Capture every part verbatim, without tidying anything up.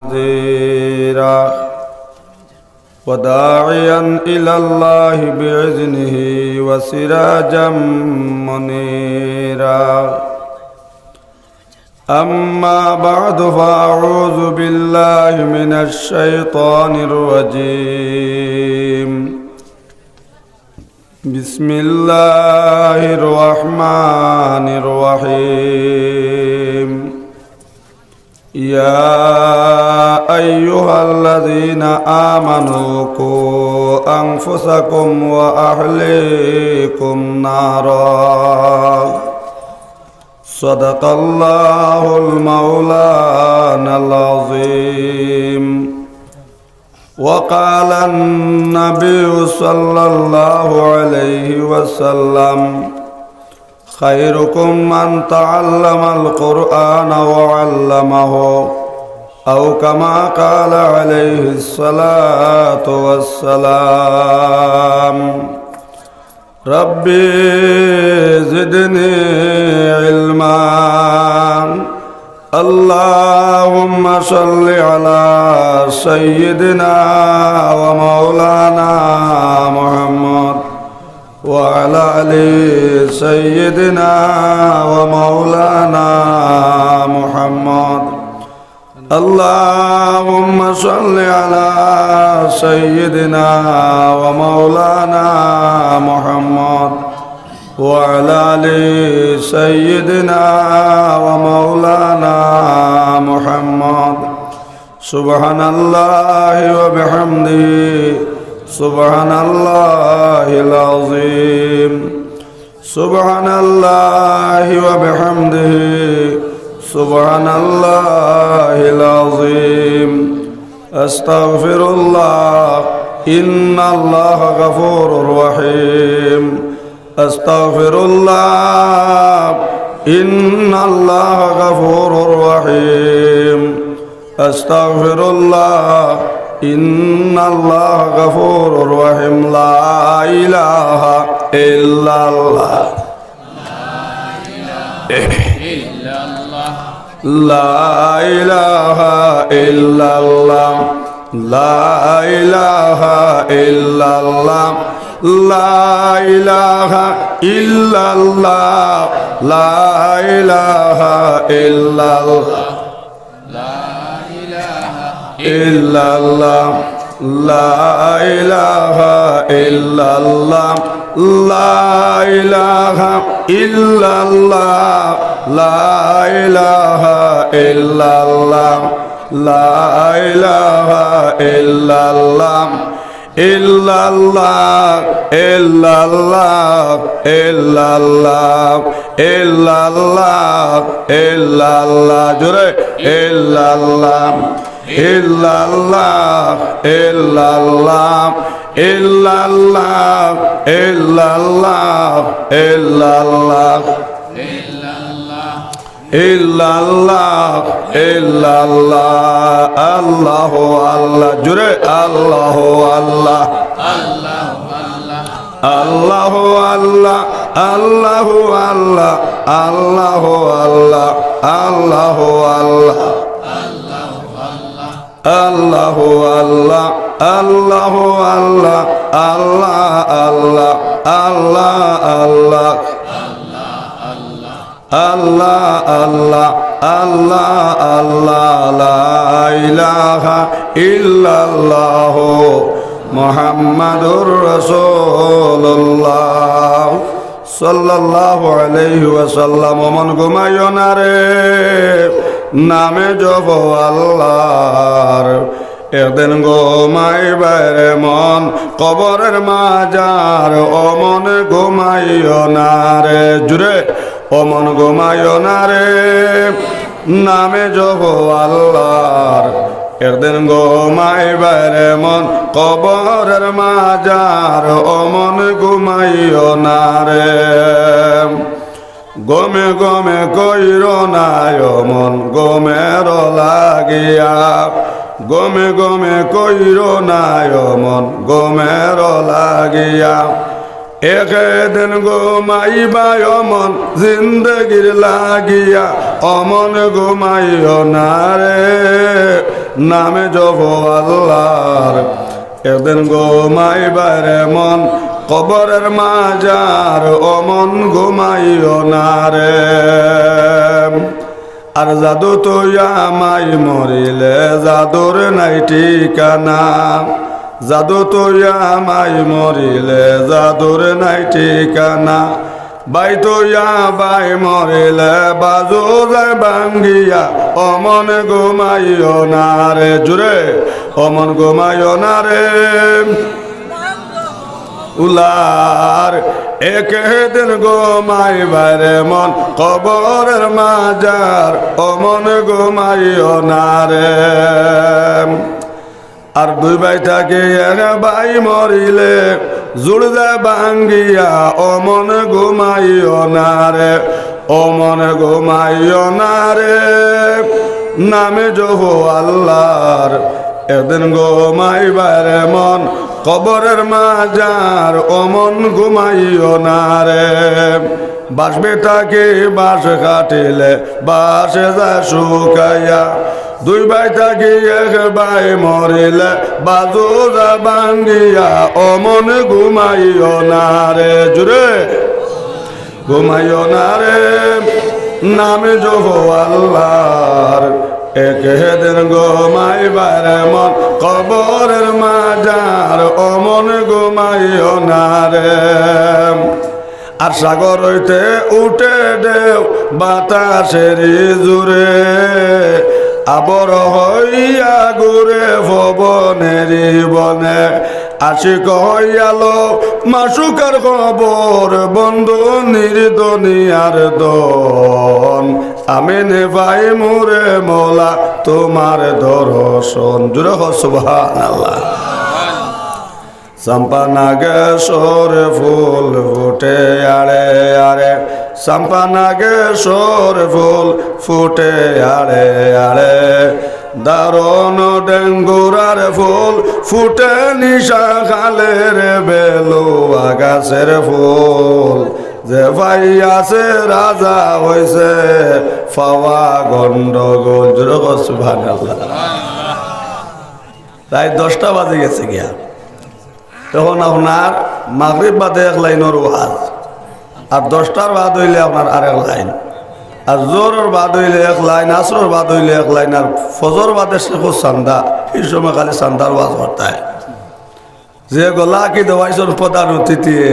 نذيرا وداعيا إلى الله بإذنه وسراجا منيرا. أما بعد، فأعوذ بالله من الشيطان الرجيم. بسم الله الرحمن الرحيم. يا أيها الذين آمنوا قوا أنفسكم وأهليكم نارا. صدق الله المولانا العظيم. وقال النبي صلى الله عليه وسلم: خيركم من تعلم القرآن وعلمه، أو كما قال عليه الصلاة والسلام. رب زدني علما. اللهم صل على سيدنا ومولانا محمد وعلى آل سيدنا ومولانا محمد. اللهم صل على سيدنا ومولانا محمد وعلى آل سيدنا ومولانا محمد. سبحان الله وبحمده، سبحان الله العظيم. سبحان الله وبحمده، سبحان الله العظيم. أستغفر الله، إن الله غفور رحيم. أستغفر الله، إن الله غفور رحيم. أستغفر الله، إن الله غفور رحيم. لا إله إلا الله. لا إله إلا الله. لا إله إلا الله. لا إله إلا الله. لا إله إلا الله. لا إله إلا الله. لا إله إلا الله. لا إله إلا الله. لا إله إلا الله. لا إله إلا الله. إلا الله، إلا الله، إلا الله، إلا الله، إلا الله، জোরে। إلا الله، إلا الله، إلا الله، إلا الله، إلا الله، إلا الله। إلا الله، إلا الله، আল্লাহু আল্লাহ, জোরে আল্লাহু আল্লাহ। আল্লাহু আল্লাহ, আল্লাহু আল্লাহ, আল্লাহু আল্লাহ, আল্লাহু আল্লাহ, আল্লাহু আল্লাহ। আল্লাহু আল্লাহ, আল্লাহু আল্লাহ, আল্লাহ আল্লাহ, আল্লাহ আল্লাহ। আল্লাহ, আল্লাহ, আল্লাহ, আল্লাহ, লা ইলাহা ইল্লাল্লাহু মুহাম্মাদুর রাসূলুল্লাহ সাল্লাল্লাহু আলাইহি ওয়াসাল্লাম। ও মন ঘুমাইও না রে, নামে জপো আল্লাহর। একদিন ঘুমাইবায় রে মন কবরের মাজার, ও মন ঘুমাইও না রে, জোরে, ও মন ঘুমাইও না রে, নামে জপো আল্লাহর। একদিন ঘুমাইবায় রে মন কবরের মাজার, ও মন ঘুমাইও না রে। গমে গমে কইরো না অমন গমের লাগিয়া, গমে গমে কইরো না অমন গমের লাগিয়া। একদিন ঘুমাইবা অমন জিন্দেগির লাগিয়া, অমন ঘুমাইও না রে। নামে জপো আল্লাহর। একদিন ঘুমাইবায় রে মন, কবরের মাজার, ও মন ঘুমাইও না রে। আর জাদু তইয়া মাই মরিলে, জাদুর নাই ঠিকানা। জাদু তইয়া মাই মরিলে, জাদুর নাই ঠিকানা। ভাই তইয়া ভাই মরিলে, বাজু যায় ভাঙ্গিয়া, ও মন ঘুমাইও না রে। জুরে, ও মন ঘুমাইও না রে। উলার, একদিন ঘুমাইবায় রে মন, কবরের মাজার, ও মন ঘুমাইও না রে। আর দুই ভাই থাকি এক ভাই মরিলে, জুড় যায় ভাঙ্গিয়া, ও মন ঘুমাইও না রে, ও মন ঘুমাইও না রে। নামে জপো আল্লাহর, একদিন ঘুমাইবায় রে মন, কবরের মাজার, ও মন ঘুমাইও না রে। বাঁশ বেটা কি বাঁশ কাটিলে, বাঁশে যায় শুকাইয়া। দুই ভাই থাকি এক ভাই মরিলে, বাজু যায় ভাঙ্গিয়া, ও মন ঘুমাইও না রে। জুরে, ঘুমাইও না রে, নামে জপো আল্লাহর। একদিন ঘুমাইবায় রে মন, কবরের মাজার, ও মন ঘুমাইও না রে। আর সাগর হইতে উঠে ঢেউ বাতাসের জোরে, আবর হইয়া ঘুরে ভবনেরি বনে। আশিক হইয়ালো মাশুকার খবর, বন্ধু নির্দনিয়ার দন। আমি নে ভাই মোরে মৌলা তোমার দর্শন। জুরে কও সুবহানাল্লাহ। চম্পা নাগেশ্বর ফুল ফুটে আড়ে আড়ে, চম্পা নাগেশ্বর ফুল ফুটে আড়ে আড়ে। দারুণ ডেঙ্গুরার ফুল ফুটে নিশা খালের বেলুয়া গাছের ফুল। যে ভাই আছে রাজা হইছে, পাওয়া গন্ডগোল। জুরে কও সুবহানাল্লাহ। রাইত দশটা বাজি গেছে গিয়া। তখন আপনার মাগরিব বাদে এক লাইনর ওয়াজ, আর দশটার বাদ হইলে আপনার আরেক লাইন, আর জোহরর বাদ হইলে এক লাইন, আসরর বাদ হইলে এক লাইন, আর ফজর বাদে শেখর চান্দা। এই সময় খালি চান্দার ওয়াজ করতায়। যে গলা কি দেওয়াইছন প্রধান অতিথিয়ে,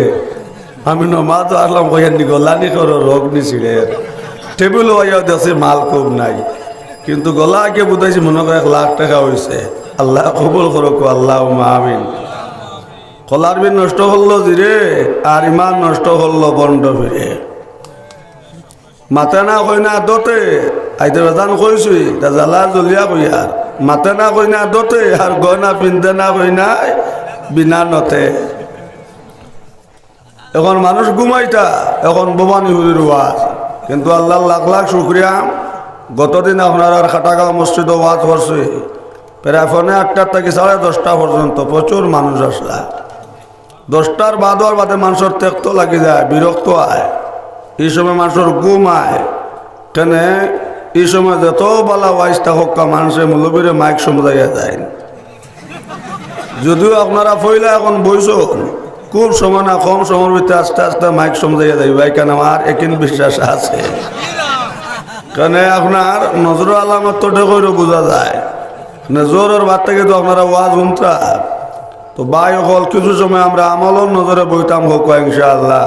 আমি নমাজ আসলাম কইয়ার নি গলা নি করো রোগ নি ছিঁড়ে। টেবিল হইয়া দেখছি মাল খুব নাই, কিন্তু গলা আগে বুঝাইছি মনে করে এক লাখ টাকা হইছে। আল্লাহ কবুল করুক, আল্লাহুম্মা আমিন। কলার বিন নষ্ট করলো জিরে, আর ইমান নষ্ট করলো বন্ড ফিরে। মাতে না কই না দতে, আইতে বেজান কইছি, তা জ্বালা জ্বলিয়া কইয়ার। মাতে না কই না দতে, আর গয়না পিনতে না কই না বিনা নতে। এখন মানুষ ঘুমাইতা, এখন ভবানী হুজুর ওয়াজ। কিন্তু আল্লাহর লাখ লাখ শুকরিয়া, গতদিন আপনারার খাটাগাঁও মসজিদো ওয়াজ করছি, প্রায় পৌনে আটটার থাকি সাড়ে দশটা পর্যন্ত প্রচুর মানুষ আসলা। দশটার বাদ হওয়ার বাদে মানুষর তেক্ত লাগি যায়, বিরক্ত আয়, এই সময় মানুষর ঘুম আয়। কেনে এই সময় যত বালা ওয়াইজ তা হক্কা মানুষে মৌলবীরে মাইক সমঝাইয়া যায়। যদিও আপনারা পয়লা এখন বইছন, খুব সময় না, কম সময়র ভিতরে আস্তে আস্তে মাইক সমঝাইয়া যাইবা, এখান আমার একিন বিশ্বাস আছে। কেনে আপনার নজরর আলামত তো ঢেকইরও বুঝা যায়, নজরর বাদ থাকি তো আপনারা ওয়াজ হুনতা। তো ভাই অকল, কিছু সময় আমরা আমলর নজরে বইতাম হক্কা ইনশাআল্লাহ।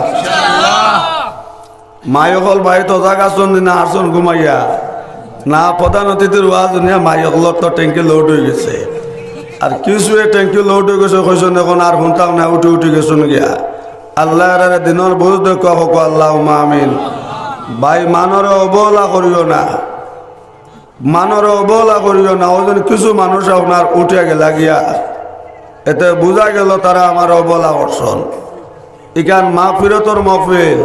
মাই অকল ভাই তো জাগা চন্দি না, আর চন ঘুমাইয়া না, প্রধান অতিথির ওয়াজ হুনিয়া মাই অকলর তো ট্যাঙ্কি লোড হয়ে গেছে। আর কিছু এ ট্যাঙ্কি লোড হয়ে গেছে, কইছন এখন আর হুনতাম না, উঠি উঠি গেছন গিয়া। আল্লাহ এরারে দিনর বুঝ দেউক্কা হক্কা, আল্লাহুম্মা আমিন। ভাই, মানরে অবহেলা করিও না, মানরে অবহেলা করিও না। ওই জন্য কিছু মানুষ আপনার উঠিয়া গেলা গিয়া, এতে বুঝা গেল তারা আমার অবহেলা করছন। ইখান মাগফিরতর মহফিল,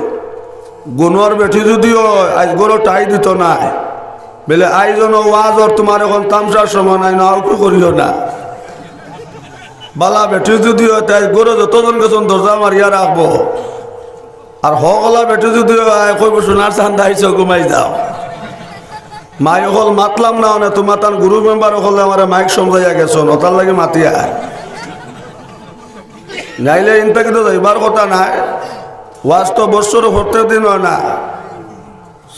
গুণর বেটি যদি হয়, আইজ গরো টাই দিত নায়। বলে, আইজ অনো ওয়াজ অর, তোমার এখন তামশার সময় নাই, না, কি করিও না। বালা বেটি যদি হয়, তাই গরো যতজন গেছন দরজা মারিয়া রাখবো। আর হকলা বেটি যদি হয়, কইব, সোনার চান্দা আইছো, ঘুমাই যাও। মাই অকল মাতলাম না, অনে তুমার তান গ্রুপ মেম্বার অকলে আমারে মাইক সমঝাইয়া গেছইন, অতার লাগি মাতিয়ার। নাইলে ইনতা কিন্তু যাইবার কথা নায়। ওয়াজ তো বছরো প্রত্যেক দিন অয় না।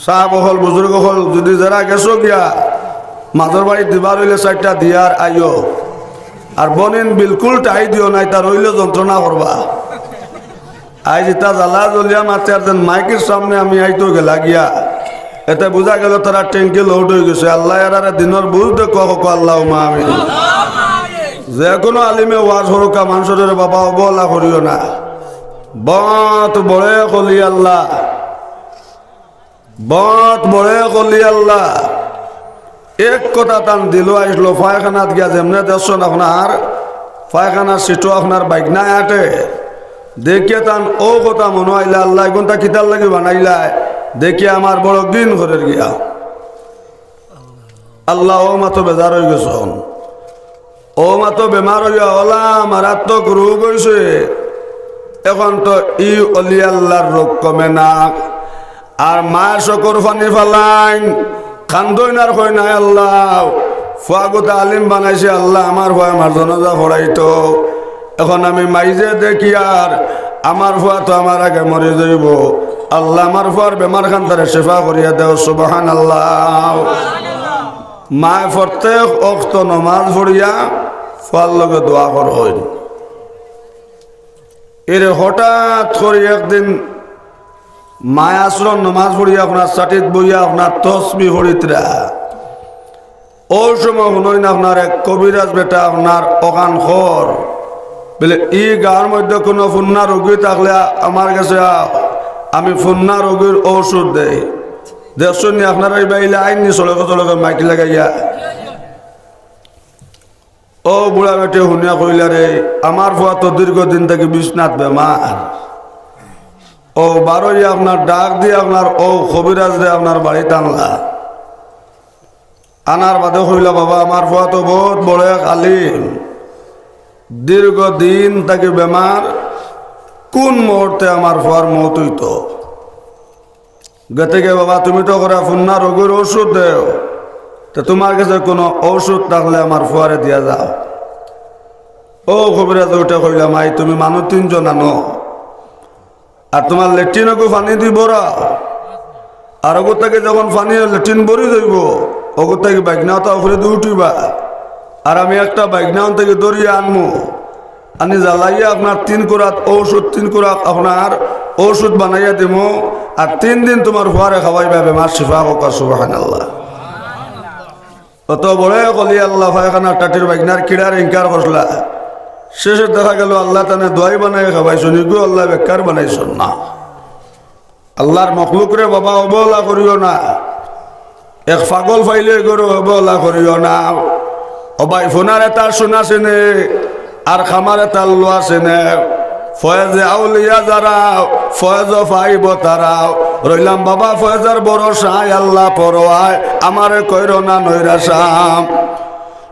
সাব অকল, বুজুর্গ অকল, যুদি যেরা গেছো গিয়া, মাজর বাড়ি দিবার অইলে চাইরটা দিয়ার আইও। আর বইন, বিলকুল টাই দিও না, ইতা রইলে যন্ত্রণা করবা। আইজ ইতা জ্বালা জ্বলিয়া মাতিয়ার যেন মাইকর সামনে আমি আইতো গেলা গিয়া। এতে বুঝা গেল তারা ট্যাঙ্কি লোড অই গেছে। আল্লায় এরারে দিনর বুঝ দেউক্কা, কউক্কা আল্লাহুম্মা আমিন। যে কুনু আলিমে ওয়াজ করউক্কা, মানষরে বাবা অবহেলা করিও না। বউত বড় অলি আল্লাহ, বউত বড় অলি আল্লাহ। এক কথা তান দিলো আইলো, পায়খানাত গিয়া যেমনে দেখছইন আপনার পায়খানার সিটো আপনার বাইগনায় আটে, দেখিয়া তান অউ কথা মনো আইলা, আল্লাহ, ইগুনতা কিতার লাগি বানাইলায়, দেখিয়া আমার বড় ঘিন করের গিয়া। আল্লাহ, অউ মা তো বেজার অই গেছইন। অউ মা তো বেমার অইয়া অলা মারাত্মক রোগ অইছে। অখন তো ই অলি আল্লাহর রোগ কমে না। আর মায় চকুর পানি ফালাইন, কান্দইন আর কইন, "আয় আল্লাহ, ফুয়াগুতা আলিম বানাইছি, আল্লাহ, আমার ফুয়ায় আমার জানাজা পড়াইতো। অখন আমি মাইজে দেখিয়ার আমার ফুয়া তো আমার আগে মরি যাইবো। আল্লাহ, আমার ফুয়ার বেমার খান তারে শিফা করিয়া দেও।" সুবহানাল্লাহ। মায় প্রত্যেক অক্ত নমাজ পড়িয়া ফুয়ার লগে দোয়া করইন। এরে হঠাৎ করি একদিন মায় আছরর নমাজ পড়িয়া আপনার ছাটিত বইয়া আপনার তসবি পড়িতরা। অউ সময় হুনইন আপনার এক কবিরাজ বেটা আপনার অখান কর, বলে, "ই গাঁওর মধ্যে কুনু ফুন্না রুগী থাকলে আমার গেছে আও, আমি ফুন্না রুগীর ঔষধ দেই।" দেখছইন নি আপনারা, ইবা ইলা আইন নি সড়কে সড়কে মাইক লাগাইয়া। অউ বুড়া বেটায় হুনিয়া কইলা, "রে, আমার ফুয়া তো দীর্ঘদিন থাকি বিছনাত বেমার।" অউ বারইয়া আপনার ডাক দিয়া আপনার অউ কবিরাজরে আপনার বাড়িত আনলা। আনার বাদে কইলা, "বাবা, আমার ফুয়া তো বউত বড় এক আলিম, দীর্ঘদিন থাকি বেমার, কুন মুহূর্তে আমার ফুয়ার মউত অইতো?" গেতে গিয়া, "বাবা, তুমি তো করা ফুন্না রুগীর ঔষধ দেও, তে তুমার গেছে কুনু ঔষধ থাকলে আমার ফুয়ারে দিয়া যাও।" অউ কবিরাজে উঠে কইলা, "মাই, তুমি মানুষ তিনজন আনো, আর তুমার লেট্রিন অগু পানি দি ভরাও, আর অগু থাকি যখন পানি লেট্রিন ভরি যাইবো, অগু থাকি বাইগনা অতা উপরেদি উঠিবা, আর আমি একটা বাইগনা অন থাকি ধরিয়া আনমু, আনি জ্বালাইয়া আপনার তিন কুরাত ঔষধ, তিন কুরাত আপনার ঔষধ বানাইয়া দিমু, আর তিন দিন তুমার ফুয়ারে খাওয়াইবা, বেমার শিফা অউক।" সুবহানাল্লাহ। অত বড় অলি আল্লাহ পায়খানার টাটির বাইগনার কিড়ারে ইনকার করলা। শেষে দেখা গেল আল্লাহ তানে দোয়াই বানাই খাওয়াইছইন, ইগু আল্লায় বেকার বানাইছইন না। আল্লাহর মখলুকরে বাবা অবহেলা করিও না। এক পাগল পাইলে ইগুরে অবহেলা করিও না। ও ভাই, ফুনার এতা শুনা আছে নে, আর খামার এতা লওয়া আছে নে। ফয়েজে আউলিয়া যারা, ফয়েজ পাইবো তারা। রইলাম বাবা ফয়েজর ভরসায়, আল্লাহ পরোয়ায়, আমারে কইরো না নৈরাশা।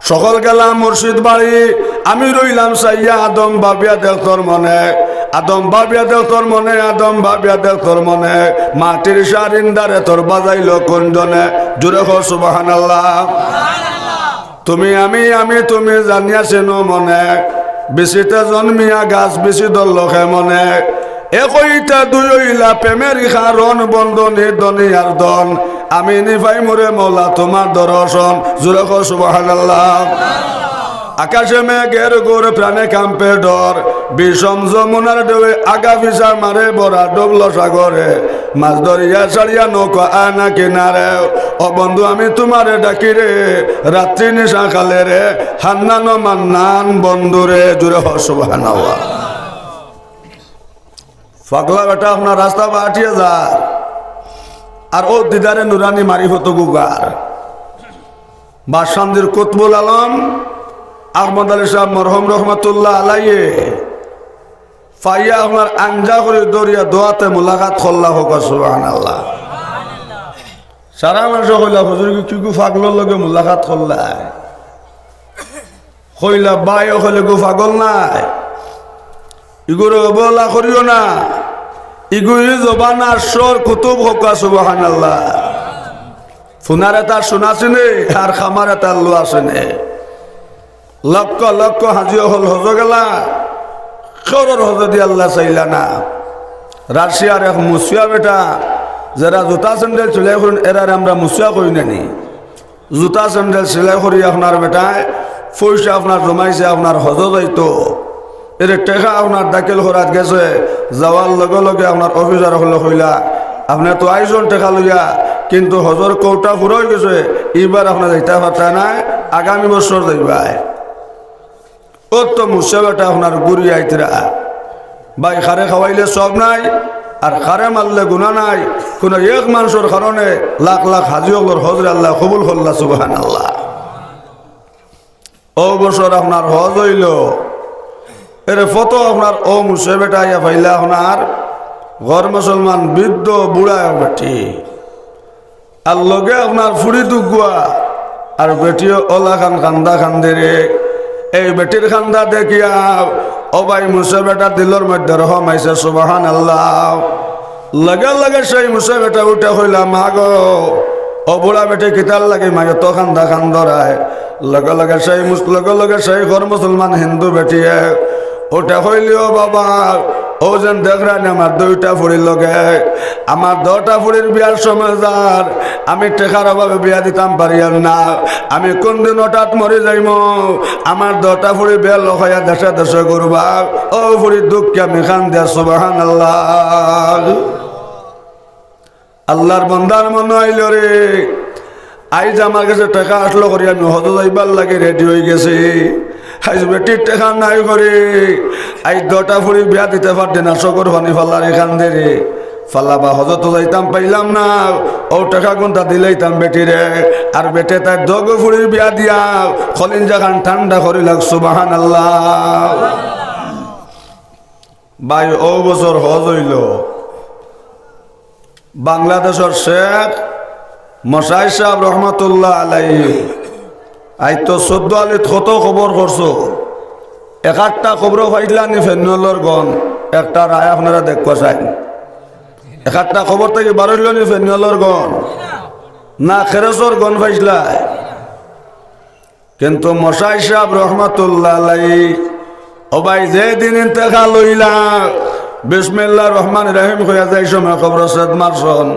সকল গেলাম মুর্শিদ বাড়ি, আমি রইলাম চাইয়া আদম ভাবিয়া দেখতর মনে, আদম ভাবিয়া দেখতর মনে, আদম ভাবিয়া দেখতর মনে, মাটির সারিন্দারে তোর বাজাইলো কোন জনে? জুরে কও সুবহানাল্লাহ। তুমি আমি, আমি তুমি জানিয়া চিনো মনে, বিচিতে জন্মিয়া গাছ বিচি ধরলো কে মনে। একইটা দুই অইলা প্রেমের কারণ, বন্ধনী ধনী আর ধন। আমি নি পাইমুরে মৌলা তুমার দর্শন। জুরে কও সুবহানাল্লাহ। আকাশে মেঘের ঘোর, প্রাণে কাঁপে ডর। বিষম যমুনার ঢেউয়ে আগা পিছা মারে ভরা ডুবলো সাগরে। মাছ ধরিয়া ছাড়িয়া নৌকা আনা কিনারে। ও বন্ধু, আমি তুমারে ডাকি রে, রাত্রি নিশা কালে রে, হান্নান ও মান্নান বন্ধু রে। জুরে কও সুবহানাল্লাহ। পাগলা বেটা আপনার রাস্তা বাটিয়া যার, আর অউ দিদারে নুরানি মারিফত অগু গার। বাসকান্দির কুতবুল আলম আহমদ আলী সাহেব মরহুম রহমতুল্লাহ আলাইয়ে পাইয়া আপনার আঞ্জা করি ধরিয়া দোয়াতে মুলাকাত করলা, কউক্কা সুবহানাল্লাহ। সারা মানষে কইলা, "হুজুর, কিগু পাগলর লগে মুলাকাত করলা?" কইলা, "ভাই অকল ইগু পাগল নায়, ইগুরে অবহেলা করিও না, ইগু ই জমানার চোর কুতুব", কউক্কা সুবহানাল্লাহ। ফুনারে তার সোনা চিনে, আর খামারে তার লোহা চিনে। লক্ষ লক্ষ হাজি অকল হজো গেলা, কেউরর হজদি আল্লায় চাইলা না। রাশিয়ার এক মুসিয়া বেটা, যেরা জুতা স্যান্ডেল সিলাই করইন, এরারে আমরা মুসিয়া কই না নি? জুতা স্যান্ডেল সিলাই করি আপনার বেটায় পয়সা আপনার জমাইছে, আপনার হজো যাইতো। এরে টেকা আপনার দাখিল করাত গেছে, যাওয়ার লগে লগে আপনার অফিসার অকলে কইলা, "আপনে তো আইছইন টেকা লইয়া, কিন্তু হজর কোটা ফুরাই গেছে, ইবার আপনে যাইতা পারতা নায়, আগামী বছর যাইবায়।" অউ তো মুসিয়া বেটা আপনার ঘুরি আইতরা। ভাই, কারে খাওয়াইলে সওয়াব নাই, আর কারে মারলে গুনা নাই। কুনু এক মানষর কারণে লাখ লাখ হাজি অকলর হজরে আল্লায় কবুল করলা, সুবহানাল্লাহ। অউ বছর আপনার হজ অইলো, এরে ফতো আপনার অউ মুসিয়া বেটা আইয়া পাইলা আপনার ঘর মুসলমান বৃদ্ধ বুড়া বেটি, আর লগে আপনার ফুড়ি দুগুয়া, আর বেটিও অলাখান কান্দা কান্দেরে। এই বেটির কান্দা দেখিয়া, ও ভাই, মুসিয়া বেটার দিলর মধ্যে রহম আইছে, সুবহানাল্লাহ। লগে লগে সেই মুসিয়া বেটা উঠে কইলা, "মা গো, ও বুড়া বেটি কিতার লাগি মায় অত কান্দা কান্দরায়?" লগে লগে সেই মুস-, লগে লগে সেই ঘর মুসলমান হিন্দু বেটিয়ে উঠে কইলি, "ও বাবা, অউ যেন দেখরায়নি আমার দুইটা ফুড়ির লগে, আমার দুইটা ফুড়ির বিয়ার সময় যার, আমি টেকার অভাবে বিয়া দিতাম পারিয়ার না, আমি কুনদিন হঠাৎ মরি যাইমু, আমার দুইটা ফুড়ি বেয়াল্লা অইয়া দেশে দেশে ঘুরবা, অউ ফুড়ির দুঃখে আমি কান্দিয়ার।" সুবহানাল্লাহ। আল্লার বান্দার মনো আইলো রে, আইজ আমার গেছে টেকা আছলো করি আমি হজো যাইবার লাগি রেডি অইগেছি। আইজ বেটির টেকা নাই করি, আইজ দুইটা ফুড়ি বিয়া দিতে পারছি না, চকুর পানি ফালারি কান্দেরে। ফালা বা হজো তো যাইতাম পাইলাম না, অউ টেকাগুনতা দিলাইতাম বেটিরে। আর বেটিয়ে তাইর দুগু ফুড়ির বিয়া দিয়া কলিজাখান ঠান্ডা করিলাউক, সুবহানাল্লাহ। ভাই, অউ বছর হজ অইলো। বাংলাদেশর শেখ মশাই সাব রহমতুল্লাহ আলাইহি, আইজ তো চৌদ্দ আলিত কত কবর করছো, এক একটা কবরো পাইছলা নি ফেনুয়ালর গন্ধ? একটা রায় আপনারা দেখবা চাইন, এক একটা কবর থাকি বারইলো নি ফেনুয়ালর গন্ধ? না খেরসর গন্ধ পাইছলায়? কিন্তু মশাই সাব রহমতুল্লাহ আলাইহি, ও ভাই, যেদিন ইন্তেকাল অইলা, বিসমিল্লাহির রহমানির রহিম কইয়া যেই সময় কবরো ছেদ মারছন,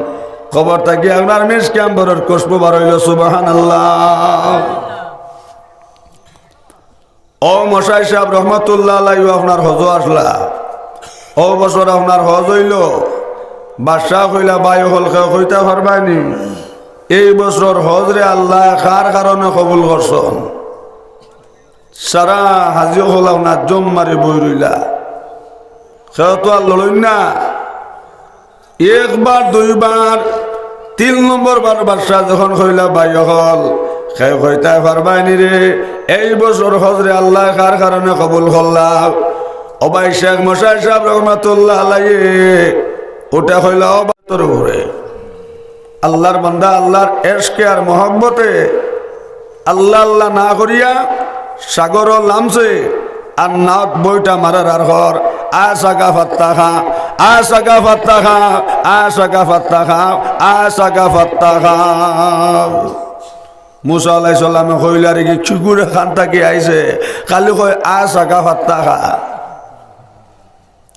কবর থাকি আপনার মিসক আম্বরর খুশবু বারইলো, সুবহানাল্লাহ। ও মশাই সাব রহমতুল্লাহ আলাইহি, আপনার হজো আছলা, অউ বছর আপনার হজ অইলো, বাদশায় কইলা, "ভাই অকল, কেউ কইতা পারবায়নি, এই বছরর হজরে আল্লায় কার কারণে কবুল করছন?" সারা হাজি অকল আপনার জম মারি বই রইলা, কেউ তো আর লড়ইন না। একবার, দুইবার, তিন নম্বর বার বাদশায় যখন কইলা, "ভাই অকল, কেউ কইতা পারবায়নি রে, এই বছরর হজরে আল্লায় কার কারণে কবুল করলা?" ও ভাই, শেখ মশাই সাব রহমতুল্লাহ আলাইহি উঠে কইলা, "ও বাতর উপরে।" আল্লার বান্দা আল্লার এশকে আর মহব্বতে আল্লা আল্লা না করিয়া সাগরো লামছে আর নাওত বইটা মারার আর কর, "আ সাগা ফাত্তাখা, আ সাগা ফাত্তাখা, আ সাগা ফাত্তাখা, আ সাগা ফাত্তাখা।" মুসা আলাইহিস সালামে কইলা, "রে কি, কি গুড়ে খান থাকি আইছে, খালি কয়, 'আ সাগা ফাত্তাখা।'"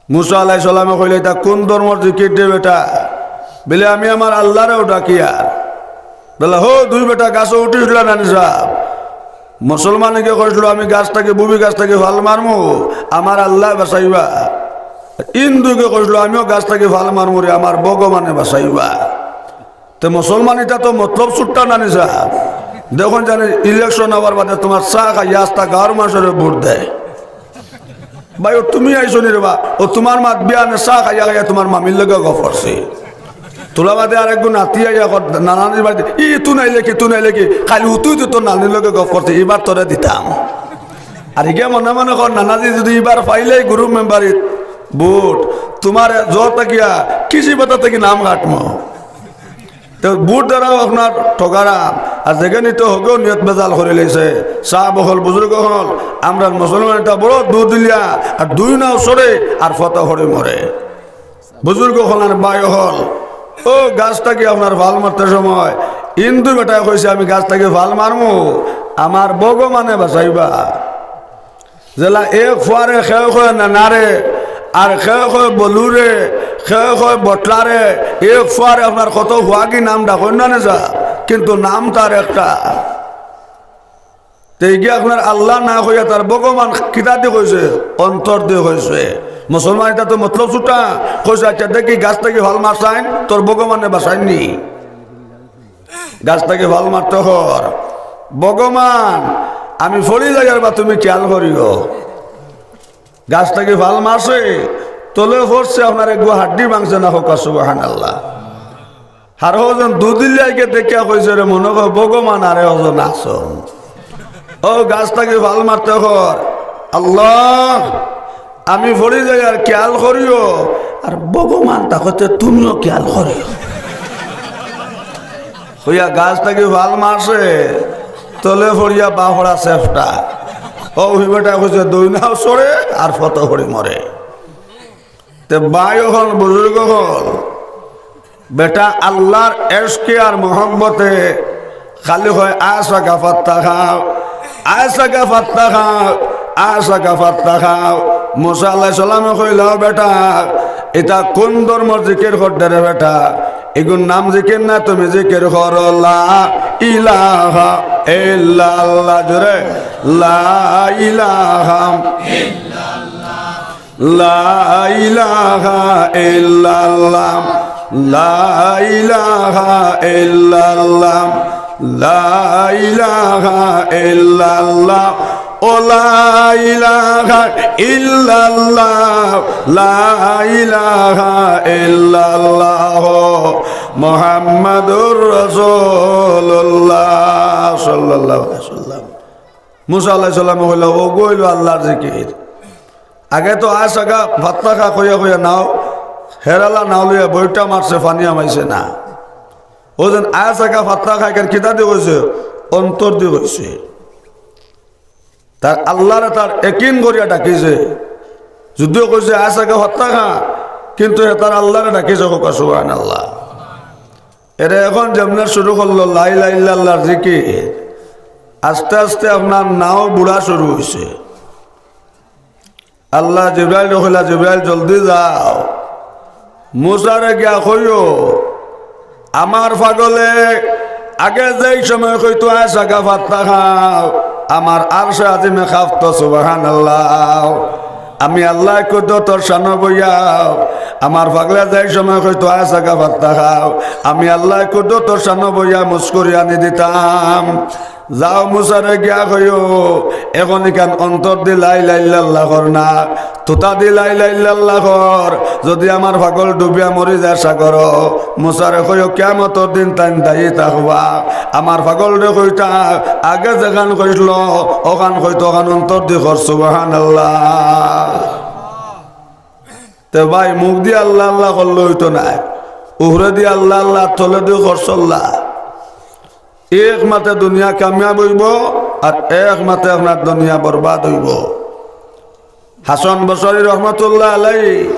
মুসা আলাইহিস সালামে কইলা, "ইতা কুন ধর্মর জিকির রে বেটা?" বলে, "আমি আমার আল্লারেও ডাকিয়ার।" বলে, "হো দুই বেটা, গাছো উঠিছলা না নি সাব?" মুসলমানে গিয়া কইছলো, "আমি গাছ থাকি, বুবি গাছ থাকি ফাল মারমু, আমার আল্লায় বাঁচাইবা।" হিন্দুয়ে কইছলো, "আমিও গাছ থাকি ফাল মারমু রে, আমার ভগবানে বাঁচাইবা।" তে মুসলমান ইতা তো মতলব ছুট্টা না নি সাব। দেখইন জানি ইলেকশন আওয়ার বাদে তুমার চা খাইয়া আস্তা গাঁওর মানষরে ভোট দেয়। ভাই, ও তুমি আইছো নি রে বা? ও তুমার মাত বিয়ানে চা খাইয়া খাইয়া তুমার মামির লগে গফ করছে। তোলা বাদে আরেকগু নাতি আইয়া কর, নানাজির বাড়িত, "ই তুন আইলে কি, তুন আইলে কি? খালি উতুই তো তোর নানির লগে গফ করছে, ইবার তোরে দিতাম।" আর ইগে মনে মনে কর, "নানাজি যুদি ইবার পাইলেই গুরু মেম্বারিত ভোট, তুমার জোর থাকিয়া কৃষি ভাতা থাকি নাম কাটমু।" তো ভোট দেওয়াও আপনার ঠগারাম, আর যেখানে তো হগেও নিয়ত বেজাল করি লাইছে। সাব অকল, বুজুর্গ অকল, আমরার মুসলমান ইতা বড় দুধ দিলিয়া, আর দুই নাও সরে, আর ফতা হরে মরে। বুজুর্গ অকল আর ভাই অকল, ও গাছ থাকি আপনার ফাল মারতে সময় হিন্দু বেটায় কইছে, "আমি গাছ থাকি ফাল মারমু, আমার ভগবানে বাঁচাইবা।" যেলা এক ফুয়ারে কেউ কয় না, নারে, আর কেউ কয় বলুরে, কেউ কয় বটলারে, এক ফুয়ারে আপনার কত ফুয়াগি নাম ডাকইন না নে যা, কিন্তু নাম তার একটা। তে ইগিয়ে আপনার আল্লাহ না কইয়া তার ভগবান কিতা দি কইছে? অন্তর দি কইছে। মুসলমান, ইটা তো মতলব ছুটা। কইছে, "আচ্ছা দেখি, গাছ থাকি ফাল মারছাইন, তোর ভগবানে বাঁচাইননি?" গাছ থাকি ফাল মারতে কর, "ভগবান, আমি পড়ি যাইয়ার বা তুমি খেয়াল করিও।" গাছ থাকি ফাল মারছে, তলে পড়ছে, আপনার এগু হাড্ডি ভাঙছে না, কউক্কা সুবহানাল্লাহ। আর হজন দুদিল্লাইকে দেখিয়া কইছে, "রে মনে কয় ভগবান আরে হজন আছইন।" ও গাছ থাকি ফাল মারতে কর, "আল্লাহ, আমি পড়ি যাইয়ার খেয়াল করিও, আর ভগবান থাকতে তুমিও খেয়াল করিও।" কইয়া গাছ থাকি ফাল মারছে, তলে পড়িয়া বাফড়া চেফটা। ও ওই বেটা কইছে, "দইনাও সরে আর ফত করি মরে।" তে ভাই অকল, বুজুর্গ অকল, বেটা আল্লাহর এশকে আর মহব্বতে খালি কয়, "আশাকা ফাত্তাকা, আশাকা ফাত্তাকা, আশাকা ফাত্তাকা।" মুসা আলাইহিস সালামে কইলা, "বেটা, ইতা কোন ধর্মর জিকির কররে রে বেটা? ইগুর নাম জিকির না, তুমি জিকির করো লা ইলাহা ইল্লাল্লাহ।" জোরে, লা ইলাহা لا إله إلا الله، لا إله إلا الله، لا إله إلا الله، ও لا إله إلا الله، لا إله إلا الله، محمد رسول الله صلى الله عليه وسلم। মুসা আলাইহিস সালামে কইলা, "ওগু অইলো আল্লাহর জিকির।" আগে তো আশাকা ফাত্তাকা কইয়া কইয়া নাও, হেরালা নাও লইয়া বইটা মারছে, পানি হামাইছে না। অউ যেন আশাকা ফাত্তাকা ইখান কিতা দি কইছে? অন্তর দি কইছে। তার আল্লাহরে তার একিন করিয়া ডাকিছে। যদিও কইছে আশাকা ফাত্তাকা, কিন্তু হে তার আল্লাহরে ডাকিছে, কউক্কা সুবহানাল্লাহ। এরে অখন যেমনে শুরু করলো লা ইলাহা ইল্লাল্লাহর জিকির, আস্তে আস্তে আপনার নাও বুড়া শুরু অইছে। আল্লায় জিব্রাইলরে কইলা, "জিব্রাইল, জলদি যাও, মুসারে গিয়া কইও, আমার পাগলে আগে যেই সময় কইতো, 'আশাকা ফাত্তাকা', আমার আরশে আজিমে কাঁপতো।" সুবহানাল্লাহ। আমি আল্লায় কুদরতর শানো বইয়া, আমার পাগলে যেই সময় কইতো, "আশাকা ফাত্তাকা", আমি আল্লায় কুদরতর শানো বইয়া মুস্কুরি আনি দিতাম। যাও মুসারে গিয়া কইও, অখন ইখান অন্তর দি লা ইলাহা ইল্লাল্লাহ কর না, থুতা দি লা ইলাহা ইল্লাল্লাহ কর। যুদি আমার পাগল ডুবিয়া মরি যায় সাগরো, মুসারে কইও, কিয়ামতর দিন তাইন দায়ী থাকবা। আমার পাগলরে কইতা, আগে যেখান কইছিল, অখান কইতো, অখান অন্তর দি কর। সুবহানাল্লাহ। তে ভাই, মুখ দি আল্লাহ আল্লাহ করলে অইতো নায়, উপরে দি আল্লাহ আল্লাহ, তলে দি খরচল্লা। এক মাতে দুনিয়া কামিয়াব অইবো, আর এক মাতে আপনার দুনিয়া বরবাদ অইবো। হাসান বসরি রহমতুল্লাহ আলাইহি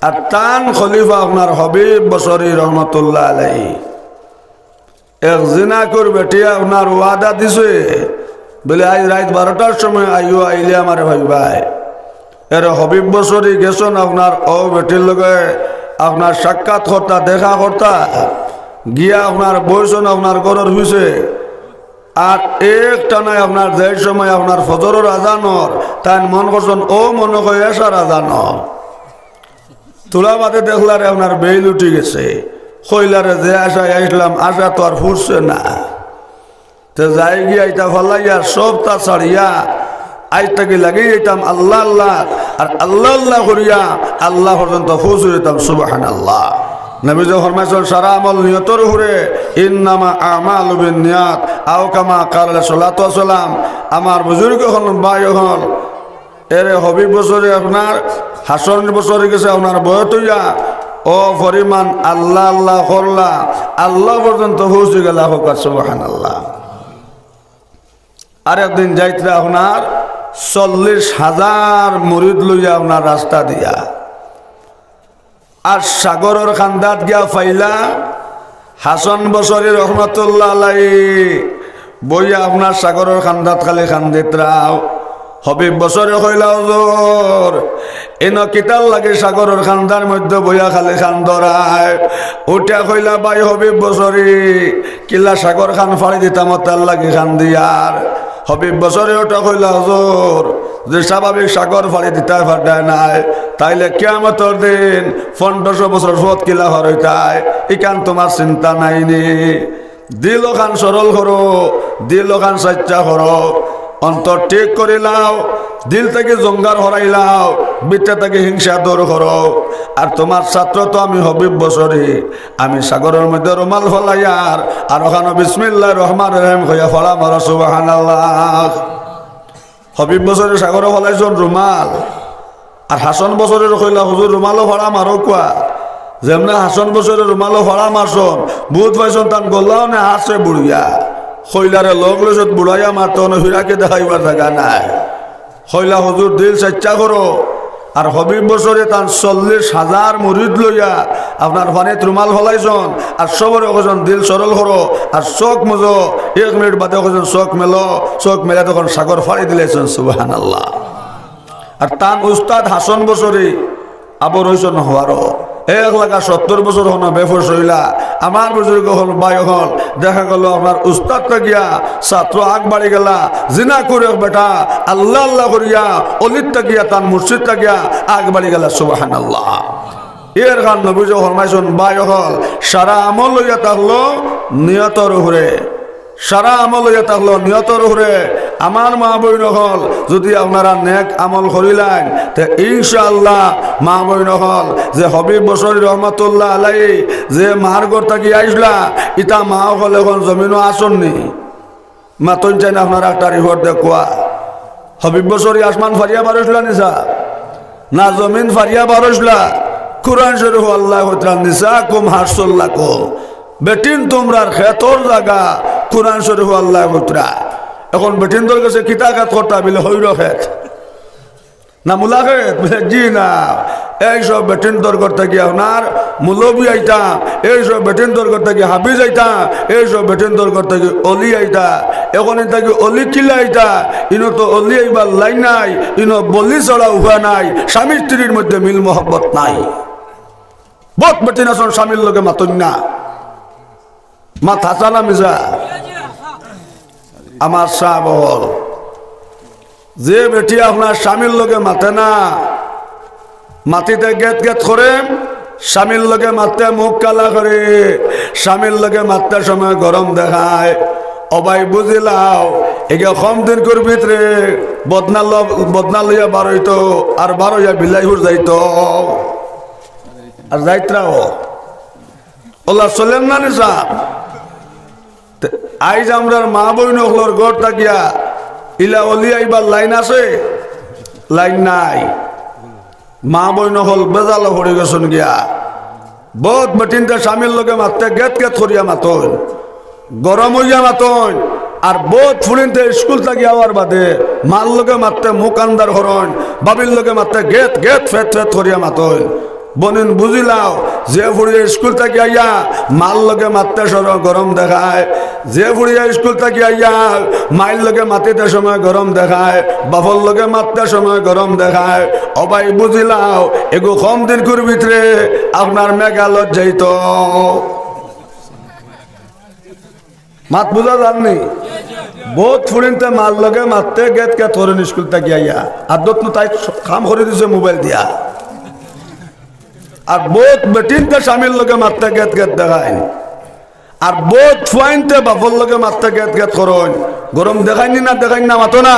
আর তান খলিফা আপনার হবিব বসরি রহমতুল্লাহ আলাইহি, এক জিনাকুর বেটিয়ে আপনার ওয়াদা দিছে, বলে, "আইজ রাইত বারোটার সময় আইও, আইলে আমারে পাইবায়।" এরে হবিব বসরি গেছইন আপনার অউ বেটির লগে আপনার সাক্ষাৎ করতা, দেখা করতা, গিয়া আপনার বইছইন আপনার ঘরর পিছে। আর এক টানায় আপনার যে সময় আপনার ফজরর আজান অর, তাইন মন করছইন অউ মনো কয় এশার আজান অর। থুড়া বাদে দেখলা রে আপনার বেইল উঠি গেছে। কইলা রে, "যে আশায় আইছলাম, আশা তো আর ফুরছে না।" তে যাইগিয়া ইতা ফালাইয়া সবতা ছাড়িয়া আইজ থাকি লাগি যাইতাম আল্লাহ আল্লাহ, আর আল্লাহ আল্লাহ করিয়া আল্লাহ পর্যন্ত পৌঁছি যাইতাম। সুবহানাল্লাহ। নবীজি ফরমাইছইন, সারা আমল নিয়তর উপরে, "ইন্নামা আমালু বিন্নিয়াত", আও কামা ক্বালা আলাইহিস সালাতু ওয়াস সালাম। আমার বুজুর্গ অকল, ভাই অকল, এরে হবিব বসরি আপনার হাসান বসরি গেছে আপনার বয়ত অইয়া, অউ পরিমাণ আল্লাহ আল্লাহ করলা, আল্লাহ পর্যন্ত পৌঁছি গেলা। কউক্কা সুবহানাল্লাহ। আরেকদিন যাইতরা আপনার চল্লিশ হাজার মুরিদ লইয়া আপনার রাস্তা দিয়া, আর সাগরর কান্দাত গিয়া পাইলা হাসান বসরি রহমতুল্লাহ আলাইহি বইয়া আপনার সাগরর কান্দাত খালি কান্দিতরা। হবিব বসরি কইলা, "হুজুর, ইনো কিতার লাগি সাগরর কান্দার মধ্যে বইয়া খালি কান্দরায়?" উঠিয়া কইলা, "ভাই হবিব বসরি, কিলা সাগর খান ফাড়ি দিতাম, অতার লাগি কান্দিয়ার।" হবিব বসরি উঠিয়া কইলা, "হুজুর, যে স্বাভাবিক সাগর ফাড়ি দিতায় পাররায় নায়, তাইলে কিয়ামতর দিন পনেরোশো বছর পথ কিলা ফার অইতায়, ইখান তুমার চিন্তা নাইনি?" দিল অখান সরল করো, দিল অখান সাইচ্চা করো, অন্তর ঠিক করিলাও, দিল থাকি জঙ্গার হরাইলাও, ভিতর থাকি হিংসা দূর করো। আর তুমার ছাত্র তো আমি হবিব বসরি, আমি সাগরর মধ্যে রুমাল ফালাইয়ার, আর অখানো বিসমিল্লাহির রহমানির রহিম কইয়া ফাড়া মারো, সুবহানাল্লাহ। হবিব বসরি সাগরো ফালাইছইন রুমাল, আর হাসান বসরিরে কইলা, "হুজুর, রুমালো ফাড়া মারো কুয়া।" যেমনে হাসান বসরি রুমালো ফাড়া মারছইন, বুঝ পাইছইন তান গলাও নে আছে বুড়িয়া। কইলারে লগ লইছত বুড়াইয়া মারতে অনো ফিরাকি দেখাইবার জাগা নাই। কইলা, "হুজুর, দিল সাইচ্চা করো।" আর হবিব বসরি তান চল্লিশ হাজার মুরিদ লইয়া আপনার পানিত রুমাল ফালাইছইন, আর সবরে কইছইন, "দিল সরল করো।" আর চোখ মুজো, এক মিনিট বাদে কইছইন, "চোখ মেলো।" চোখ মেলে তখন সাগর ফাড়ি দিলাইছইন। সুবহানাল্লাহ। আর তান উস্তাদ হাসান বসরি আবু রইছইন হওয়ারও এক লাখ সত্তর বছর হনো বেফস অইলা। আমার বুজুর্গ অকল, ভাই অকল, দেখা গেল আপনার উস্তাদ থাকিয়া ছাত্র আগ বাড়ি গেলা, জিনা করে বেটা আল্লাহ আল্লাহ করিয়া অলিত থাকিয়া তান মুর্শিদ থাকিয়া আগ বাড়ি গেলা। সুবহানাল্লাহ। এর কারণ নবীজি ফরমাইছইন, ভাই অকল, সারা আমল লইয়া থাকলো নিয়তর উপরে। সারা আমল অইয়া থাকলো নিয়তর উপরে। আমার মা বইন অকল, যুদি আপনারা নেক আমল করিলাইন, তে ইনশাআল্লাহ মা বইন অকল, যে হবিব বসরি রহমতুল্লাহ আলাইহি যে মার ঘর থাকি আইছলা, ইতা মা অকল অখন জমিনো আছইন নি? মাতইন চাইন আপনারা একটা রিপোর্ট দেখুয়া। হবিব বসরি আসমান ফাড়িয়া বার অইছলা নি সাব? না জমিন ফাড়িয়া বার অইছলা? কুরআন শরীফো আল্লায় কইতরা, "নিসাকুম হারসুল লাকুম।" বেটিন তুমরার খেতর জাগা, কুরআন শরীফো আল্লায় কইতরা। অখন বেটিনতর গেছে কিতা খেত করতা বিলে, হইরো খেত না মুলা খেত? বিলে, "জি না, এইসব বেটিনতর ঘর থাকি আপনার মৌলবি আইতা, এইসব বেটিনতর ঘর থাকি হাফিজ আইতা, এইসব বেটিনতর ঘর থাকি অলি আইতা।" অখন ইন থাকি অলি কিলা আইতা? ইনো তো অলি আইবার লাইন নাই, ইনো বলি ছাড়া উপায় নাই। স্বামী স্ত্রীর মধ্যে মিল মহব্বত নাই। বউত বেটিন আছইন স্বামীর লগে মাতইন না। মাত হাছা না মিছা? আমার সাব অকল, যে বেটি আপনার স্বামীর লগে মাতে না, মাতিতে গেত গেত করে, স্বামীর লগে মাততে মুখ কালা করে, স্বামীর লগে মাততে সময় গরম দেখায়, ও ভাই বুঝিলাও, এগে কম দিনকুর ভিতরে বদনা ল-, বদনা লইয়া বার অইতো, আর বার অইয়া বিলাই হুর যাইতো। আর যাইতরাও। অলা চলের না নি সাব? তে আইজ আমরার মা বইন অকলর ঘর থাকিয়া ইলা অলি আইবার লাইন আছে? লাইন নাই। মা বইন অকল বেজালো পড়ি গেছইন গিয়া। বউত বেটিন্তে স্বামীর লগে মাততে গেত গেত করিয়া মাতইন, গরম অইয়া মাতইন। আর বউত ফুড়িন্তে স্কুল থাকি আওয়ার বাদে মার লগে মাততে মুখ আন্দার করইন, ভাবির লগে মাততে গেত গেত ফেত ফেত করিয়া মাতইন। বইন বুঝিলাও, যে ফুড়িয়ে স্কুল থাকি আইয়া মার লগে মাততে সময় গরম দেখায়, যে ফুড়িয়ে স্কুল থাকি আইয়া মাইর লগে মাতিতে সময় গরম দেখায়, বাপর লগে মাততে সময় গরম দেখায়, ও ভাই বুঝিলাও, এগু কম দিনকুর ভিতরে আপনার মেঘালয়ত যাইতো। মাত বুঝা যার নি? বউত ফুড়িন্তে মার লগে মাততে গেত গেত করইন স্কুল থাকি আইয়া। আদত নু তাই কাম করি দিছে মোবাইল দিয়া। আর বউত বেটিন্তে স্বামীর লগে মাততে গেত গেত দেখাইন। আর বউত ফুয়াইন্তে বাপর লগে মাততে গেত গেত করইন। গরম দেখাইন নি না দেখাইন না, মাতো না?